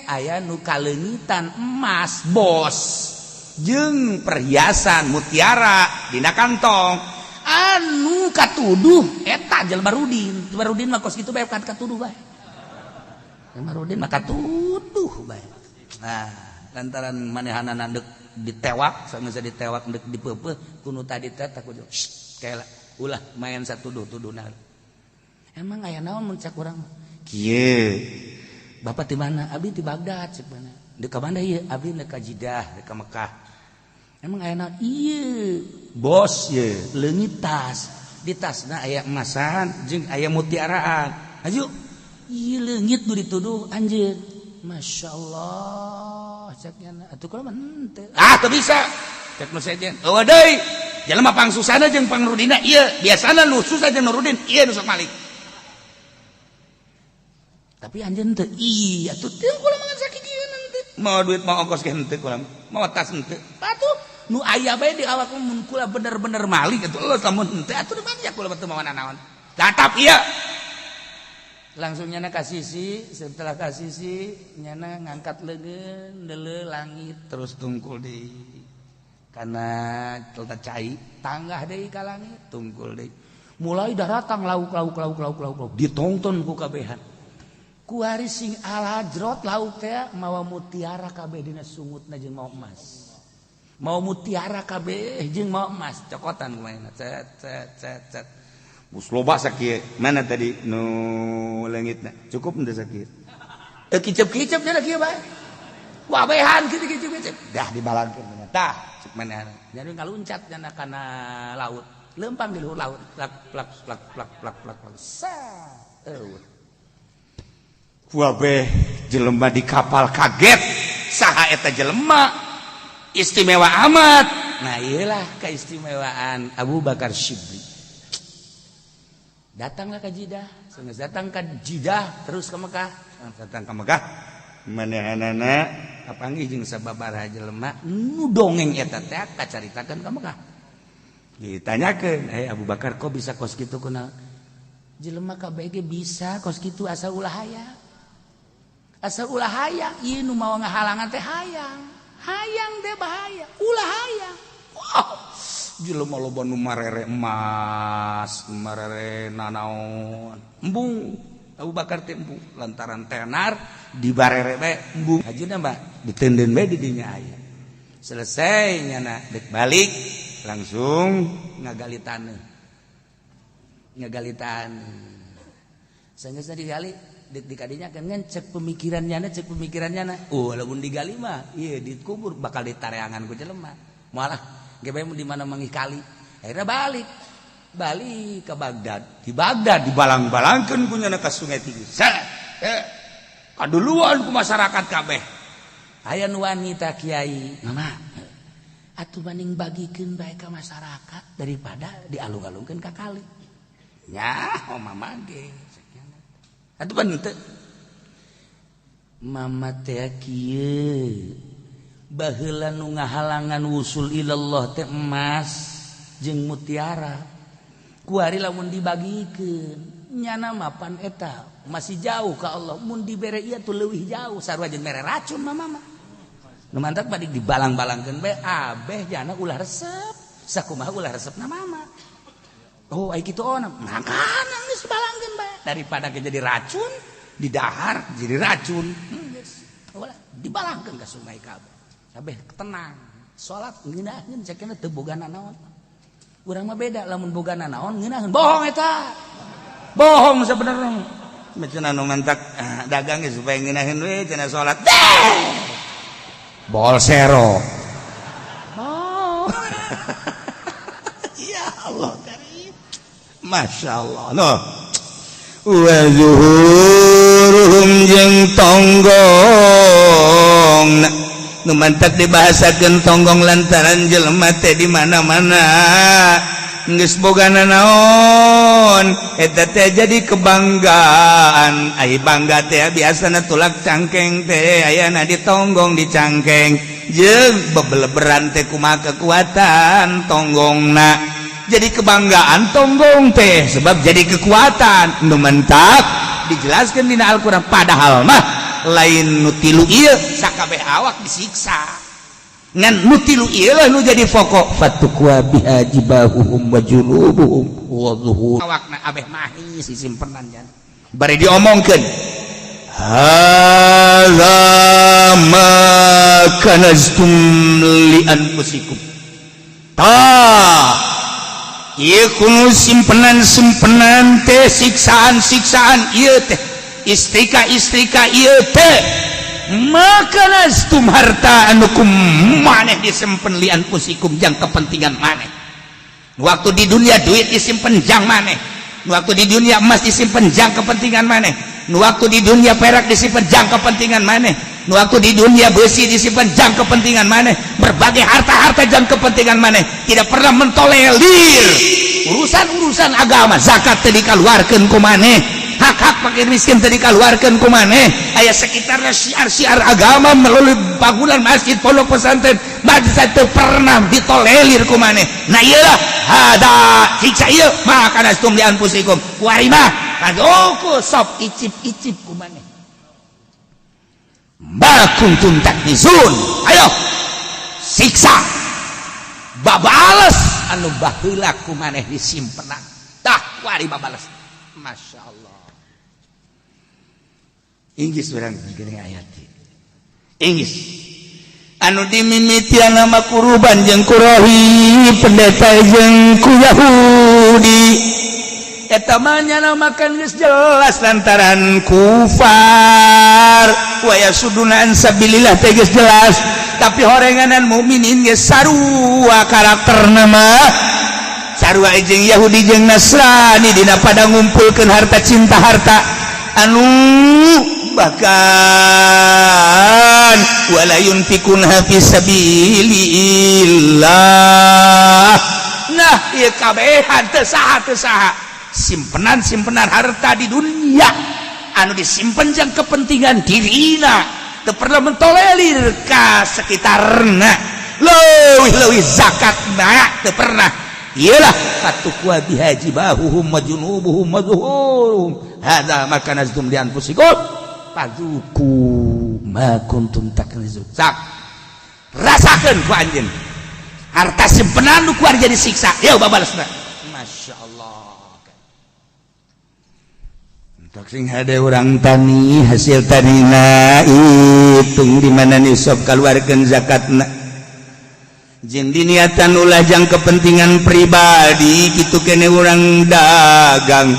aya nu kaleungitan emas bos jeung perhiasan mutiara dina kantong anu katuduh eta jelema Rudin. Jelema Rudin mah kos kitu bae kan katuduh bae. Jelema Rudin mah katuduh bae. Nah, lantaran manehanana deuk ditewak, sanggeus ditewak deuk dipeupeuh ku nu tadi teh takut kayak ulah main satuduh-tuduhna. Emang aya naon mun cak urang mah? Kieu. Bapak di mana? Abdi di Baghdad cek mana. Deuk ka mana ieu? Abdi deuk ka Jidah, deuk ka Mekah. Emang aya naon? Ieu, bos ieu, leungit tas. Di tasna aya emasan jeung aya mutiaraan. Aju. Ieu leungit nu dituduh anjeun. Masya Allah, cek nyana. Atuh kula mah henteu. Ah, teu bisa. Cek nu sejen. Eueuh deui. Jelema pangsusana jeung pangrudina ieu, biasana nu susah jeung nu rudin, ieu nu sok malik. Tapi anjeun teu, iya atuh teu kula mah sakieu henteu. Mau duit mau ongkos ge henteu kula. Mau tas henteu. Atuh nu aya bae di awak mun kula bener-bener malik atuh lamun henteu atuh di mana kula teu mawa naon. Tatap ieu. Langsung nyana ka sisi, setelah ka sisi nyana ngangkat leungeun deuleu langit terus tungkul deui. Karena telta cai tanggah deui ka langit tungkul deui. Mulai daratang lauk lauk lauk lauk lauk lauk ditonton ku kabehan. Kuari sing alajrot lauk teh mawa mutiara kabeh dina sungutna jeung mawa emas. Mawa mutiara kabeh jeung mawa emas cokotan kumaha cet cet cet cet. Bus loba sakieu. Mana tadi nu leungitna? Cukup henteu sakieu? Eh, kicep-kicep nya kieu bae. Wabehan kitu kicep-kicep. Dah dibalangkeun tah cek manehna. Jadi ngaluncat nya kana laut. Lempang di luhur laut. Plak plak plak plak plak plak plak. Sa. Eueuh. Wabeh jelema di kapal kaget. Saha eta jelema? Istimewa amat. Nah, iyalah keistimewaan Abu Bakar Syibli. Datanglah ke Jidah, sanggeus datang ke Jidah terus ke Mekah. Datang ke Mekah, manehanana kapanggih jeung sababaraha jelema nu dongeng eta teh kacaritakeun ka Mekah. Ditanyakeun, "Eh Abu Bakar, kok bisa kos kitu kunaon?" Jelema kabeh ge bisa kos kitu asal ulah hayang. Asal ulah hayang, ieu nu mawa ngahalangan teh hayang. Hayang teh bahaya, ulah hayang. Wah, jelema loba nu marere emas, marere nanaon. Embung Abu Bakar teh embung lantaran tenar dibarere bae embung. Hajuna mah diteundeun bae di dinya aya. Selesai nyana dek balik langsung ngagali taneuh. Ngagali taneuh. Sanggeus digali dek dikadinya kan ngan cek pemikiran nyana, cek pemikiran nyana. Oh, lamun digali mah ieu dikubur bakal ditareangan ku jelema. Malah ge bae di mana manggih kali. Akhirnya balik. Balik ke Baghdad. Di Baghdad dibalang-balangkeun ku nyana ka Sungai Tigris. Set. Eh, kaduluan ku masyarakat kabeh. Aya nu wanita kiai, mama atuh banding bagikeun bae ka masyarakat daripada dialung-alungkeun ka kali. Nya, oh mama ge. Atuh pan teu. Mama teh kieu. Baheula nu ngahalangan wusul ilallah teh emas jeung mutiara. Kuari lamun dibagikeun nyana mapan eta masih jauh ka Allah, mun dibere ieu tuh leuwih jauh sarua jeung mere racun mama mah. Nu mantak balik dibalang-balangkeun bae abeh jana ulah resep. Sakumaha ulah resepna mama. Oh, ai kitu ona. Makana geus balangkeun bae daripada ke jadi racun di dahar jadi racun. Geus. Ulah dibalangkeun ka sungai kabeh. Kabeh tenang. Salat ngeunaheun cekna teu boga nanaon. Urang mah beda, lamun boga nanaon ngeunaheun. Bohong eta. Bohong sebenarnya. Cenah nu mantak dagang ge supaya ngeunaheun we cenah salat. Deh! Bolsero. Oh. Masya Allah, no wa zuhuruhum jeung tonggong. Nu mantak dibahasakeun tonggong lantaran jelema teh di mana-mana geus boga naon, eta teh jadi kebanggaan. Ai bangga teh biasana tulak cangkeng teh ayana di tonggong, di cangkeng. Jeung bebeleberan teh kumaha kekuatan tonggongna, jadi kebanggaan tonggong teh sebab jadi kekuatan. Nu mentak dijelaskan dina Al-Qur'an, padahal mah lain nu tilu ieu sakabeh awak disiksa, ngan nu tilu ieu lah nu jadi pokok. Fatukwa biha jibahuhum wa junubuhum wa zuhur. Awakna abeh mahi sisimpenan jan bari diomongkeun, hadza ma kanaztum li anfusikum. Tah, ieu kuno simpenan-simpenan teh, siksaan-siksaan ieu teh, istrika-istrika ieu teh, makanaztum harta anu ku maneh disimpen li anfusikum jang kepentingan maneh waktu di dunia. Duit disimpen jang maneh waktu di dunia, emas disimpen jang kepentingan maneh waktu di dunia, perak disimpen jang kepentingan maneh waktu di dunia, besi disimpan jang kepentingan maneh, berbagai harta-harta jang kepentingan maneh, tidak pernah mentolerir urusan-urusan agama. Zakat teu dikaluarkeun ku maneh, hak-hak fakir miskin teu dikaluarkeun ku maneh. Aya sekitarnya syiar-syiar agama melalui bangunan masjid, pondok pesantren, madrasah, teu pernah ditolerir ku maneh. Nah, iyalah, hada siksa ieu ma kanaztum li anfusikum. Kuari mah kadoku sok icip-icip ku maneh ma kuntum taknizun. Ayo siksa babales anu baheula ku maneh disimpenan. Tah, kuari babales. Masya Allah. Inggris urang geuning ayat Inggris anu dimimitian nama kuruban jeung kurohi, pendeta jeung ku Yahudi. Eta mah nyana makan geus jelas lantaran kufar. Wa yasudduna an sabilillah teh geus jelas, tapi horenganan mukminin geus sarua karakterna mah, sarua jeung Yahudi jeung Nasrani dina pada ngumpulkeun harta, cinta harta anu bahkan wala yunfiquna fi sabilillah. Nah, ieu kabehan teu saha teu saha simpenan-simpenan harta di dunia anu disimpen jang kepentingan dirina, teu pernah mentolerir ka sekitarna, leuwih-leuwih zakatna teu pernah. Iyalah, fatukwa biha jibahuhum wa junubuhum wa zuhuruhum hadza ma kanaztum li anfusikum fadzuqu ma kuntum taknizun. Sak rasakeun ku anjeun harta simpenan nu kuar jadi siksa. Yeuh, babalesna. Masya Allah. Untuk sing hade urang tani, hasil tanina hitung di mana nisab, keluarkan zakatna jeung diniatan ulah jang kepentingan pribadi. Kitu kene urang dagang,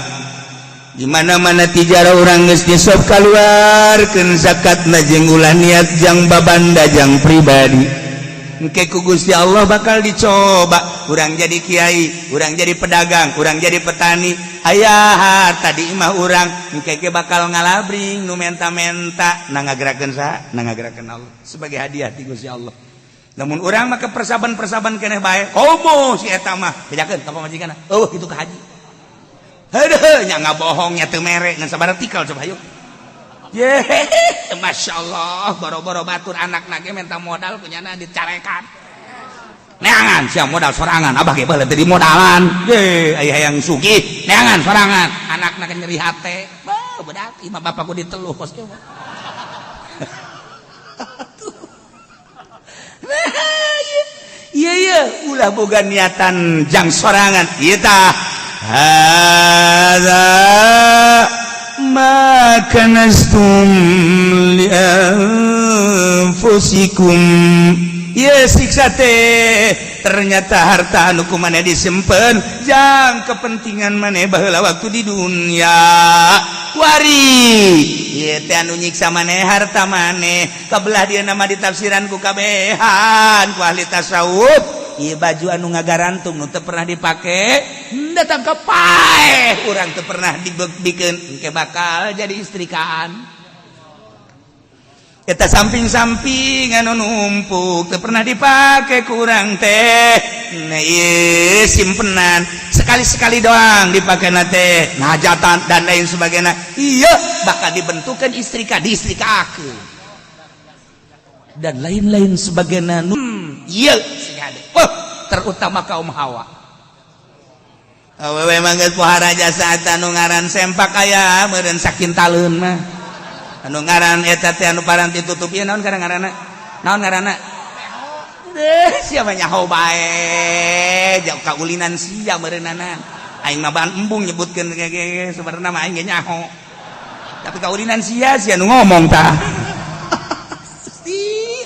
di mana-mana tijara urang geus nisab, keluarkeun zakatna jeung ulah niat jang babanda, jang pribadi. Engke ku Gusti Allah bakal dicoba. Urang jadi kiai, urang jadi pedagang, urang jadi petani, aya harta di imah urang, engke ge bakal ngalabring nu menta-menta. Na ngagerakeun saha? Na ngagerakeun Allah sebagai hadiah ti Gusti Allah. Namun urang mah persaban-persaban keneh bae, komo si eta mah bejakeun ka pamajikanna, eueuh kitu ka haji. Heuh, nya ngabohong nya teu mere ngan sabaraha tikal, coba hayu. Ye, Masya Allah, boro-boro batur, anak ge minta modal punyana dicarekan. Neangan sia modal sorangan, abah ge baheula teu dimodalan. Ye, aya hayang sugih, neangan sorangan. Anakna ge nyeri hate. Bah, bedak imah bapakku diteluh kos kieu mah. Nah, iya iya, ulah boga niatan jang sorangan. Ieu tah hadza ma kanaztum li anfusikum. Ye, siksa teh ternyata harta anu ku maneh disimpen jang kepentingan maneh baheula waktu di dunia. Wari ieu teh anu nyiksa maneh harta maneh. Kabelah dia nama ditafsiran ku kabehan ku ahli tasawuf, ieu baju anu ngagarantung nu teu pernah dipake. Jin datang ke paeh urang teu pernah dibikin engke bakal jadi istrikaan. Eta samping-samping anu numpuk teu pernah dipake kurang teh. Nah, ieu simpenan sekali-sekali doang dipake na teh, hajatan dan lain sebagainya. Iya, bakal dibentukan istrika diistrikakeun dan lain-lain sebagainya. Iya, oh, terutama kaum hawa. Awewe mah geus pohara jasa anu ngaran sempak aya meureun sakintaleun mah. Anu ngaran eta teh anu paranti tutup ieu naon ngaranna? Naon ngaranna? Eh, siapa nyaho bae, jauh kaulinan sia meureunana. Aing mah ban embung nyebutkeun ge sebenarnya mah aing ge nyaho. Tapi kaulinan sia sia nu ngomong tah.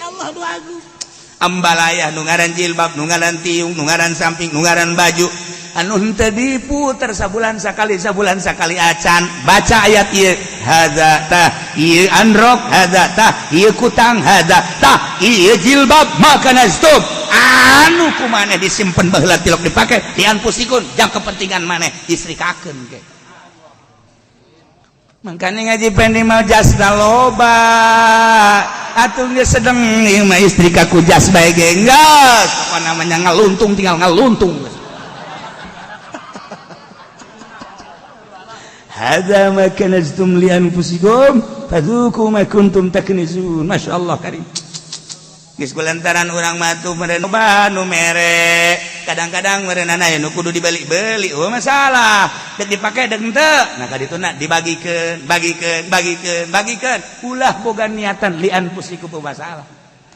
Allah nu agung. Ambalaya nu ngaran jilbab, nu ngaran tiung, nu ngaran samping, nu ngaran baju anu henteu diputer sabulan sakali, sabulan sakali acan. Baca ayat ieu, hadza tah ieu androk, hadza tah ieu kutang, hadza tah ieu jilbab, maka nastum anu ku maneh disimpen baheula tilok dipake dianfusikun jang kepentingan maneh istrikakeun ge. Makanya ngaji pendi mau jas loba atuh geus sedeng ieu mah istri kaku jas bae ge geus apa namanya ngaluntung tinggal ngaluntung. Hadza ma kanaztum li anfusikum fadzuqu ma kuntum taknizun. Masyaallah karim. Geus kulantaran urang mah tuh meureun nu mere kadang-kadang meureunana aya nu kudu dibeli-beli, oh masalah dek dipake dek henteu. Nah, ka dituna dibagikeun, bagikeun, bagikeun, bagikeun, ulah boga niatan li anfusikum masalah.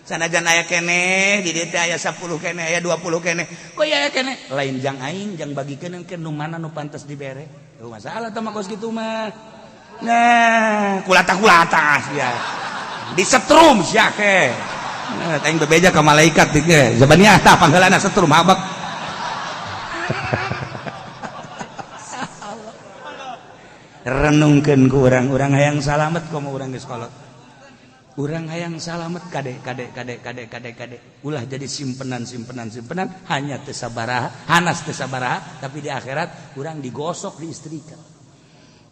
Sanajan aya keneh di dieu teh aya 10 keneh, aya 20 keneh, kok aya keneh lain jang aing jang bagikeun ke nu mana nu pantas dibere. Oh masalah teh mah kos kitu mah. Nah, kulata-kulata sia disetrum sia ke. Nah, aing bebeja ka malaikat ge. Zabaniah tah pangheulana setrum habak. Renungkeun ku urang-urang hayang salamet komo urang geus kolot. Urang hayang salamet kade kade kade kade kade kade. Ulah jadi simpenan simpenan simpenan hanya teu sabaraha, hanas teu sabaraha, tapi di akhirat urang digosok di istrika.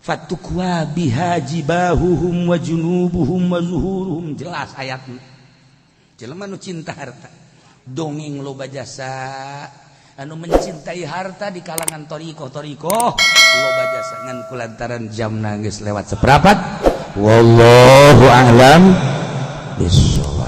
Fatukwa biha jibahuhum wa junubuhum wa zuhuruhum, jelas ayatnya. Jelema nu cinta harta dongeng loba jasa anu mencintai harta di kalangan toriko toriko loba jasa ngan kulantaran jam nangis lewat seperempat. Wallahu a'lam bishawab.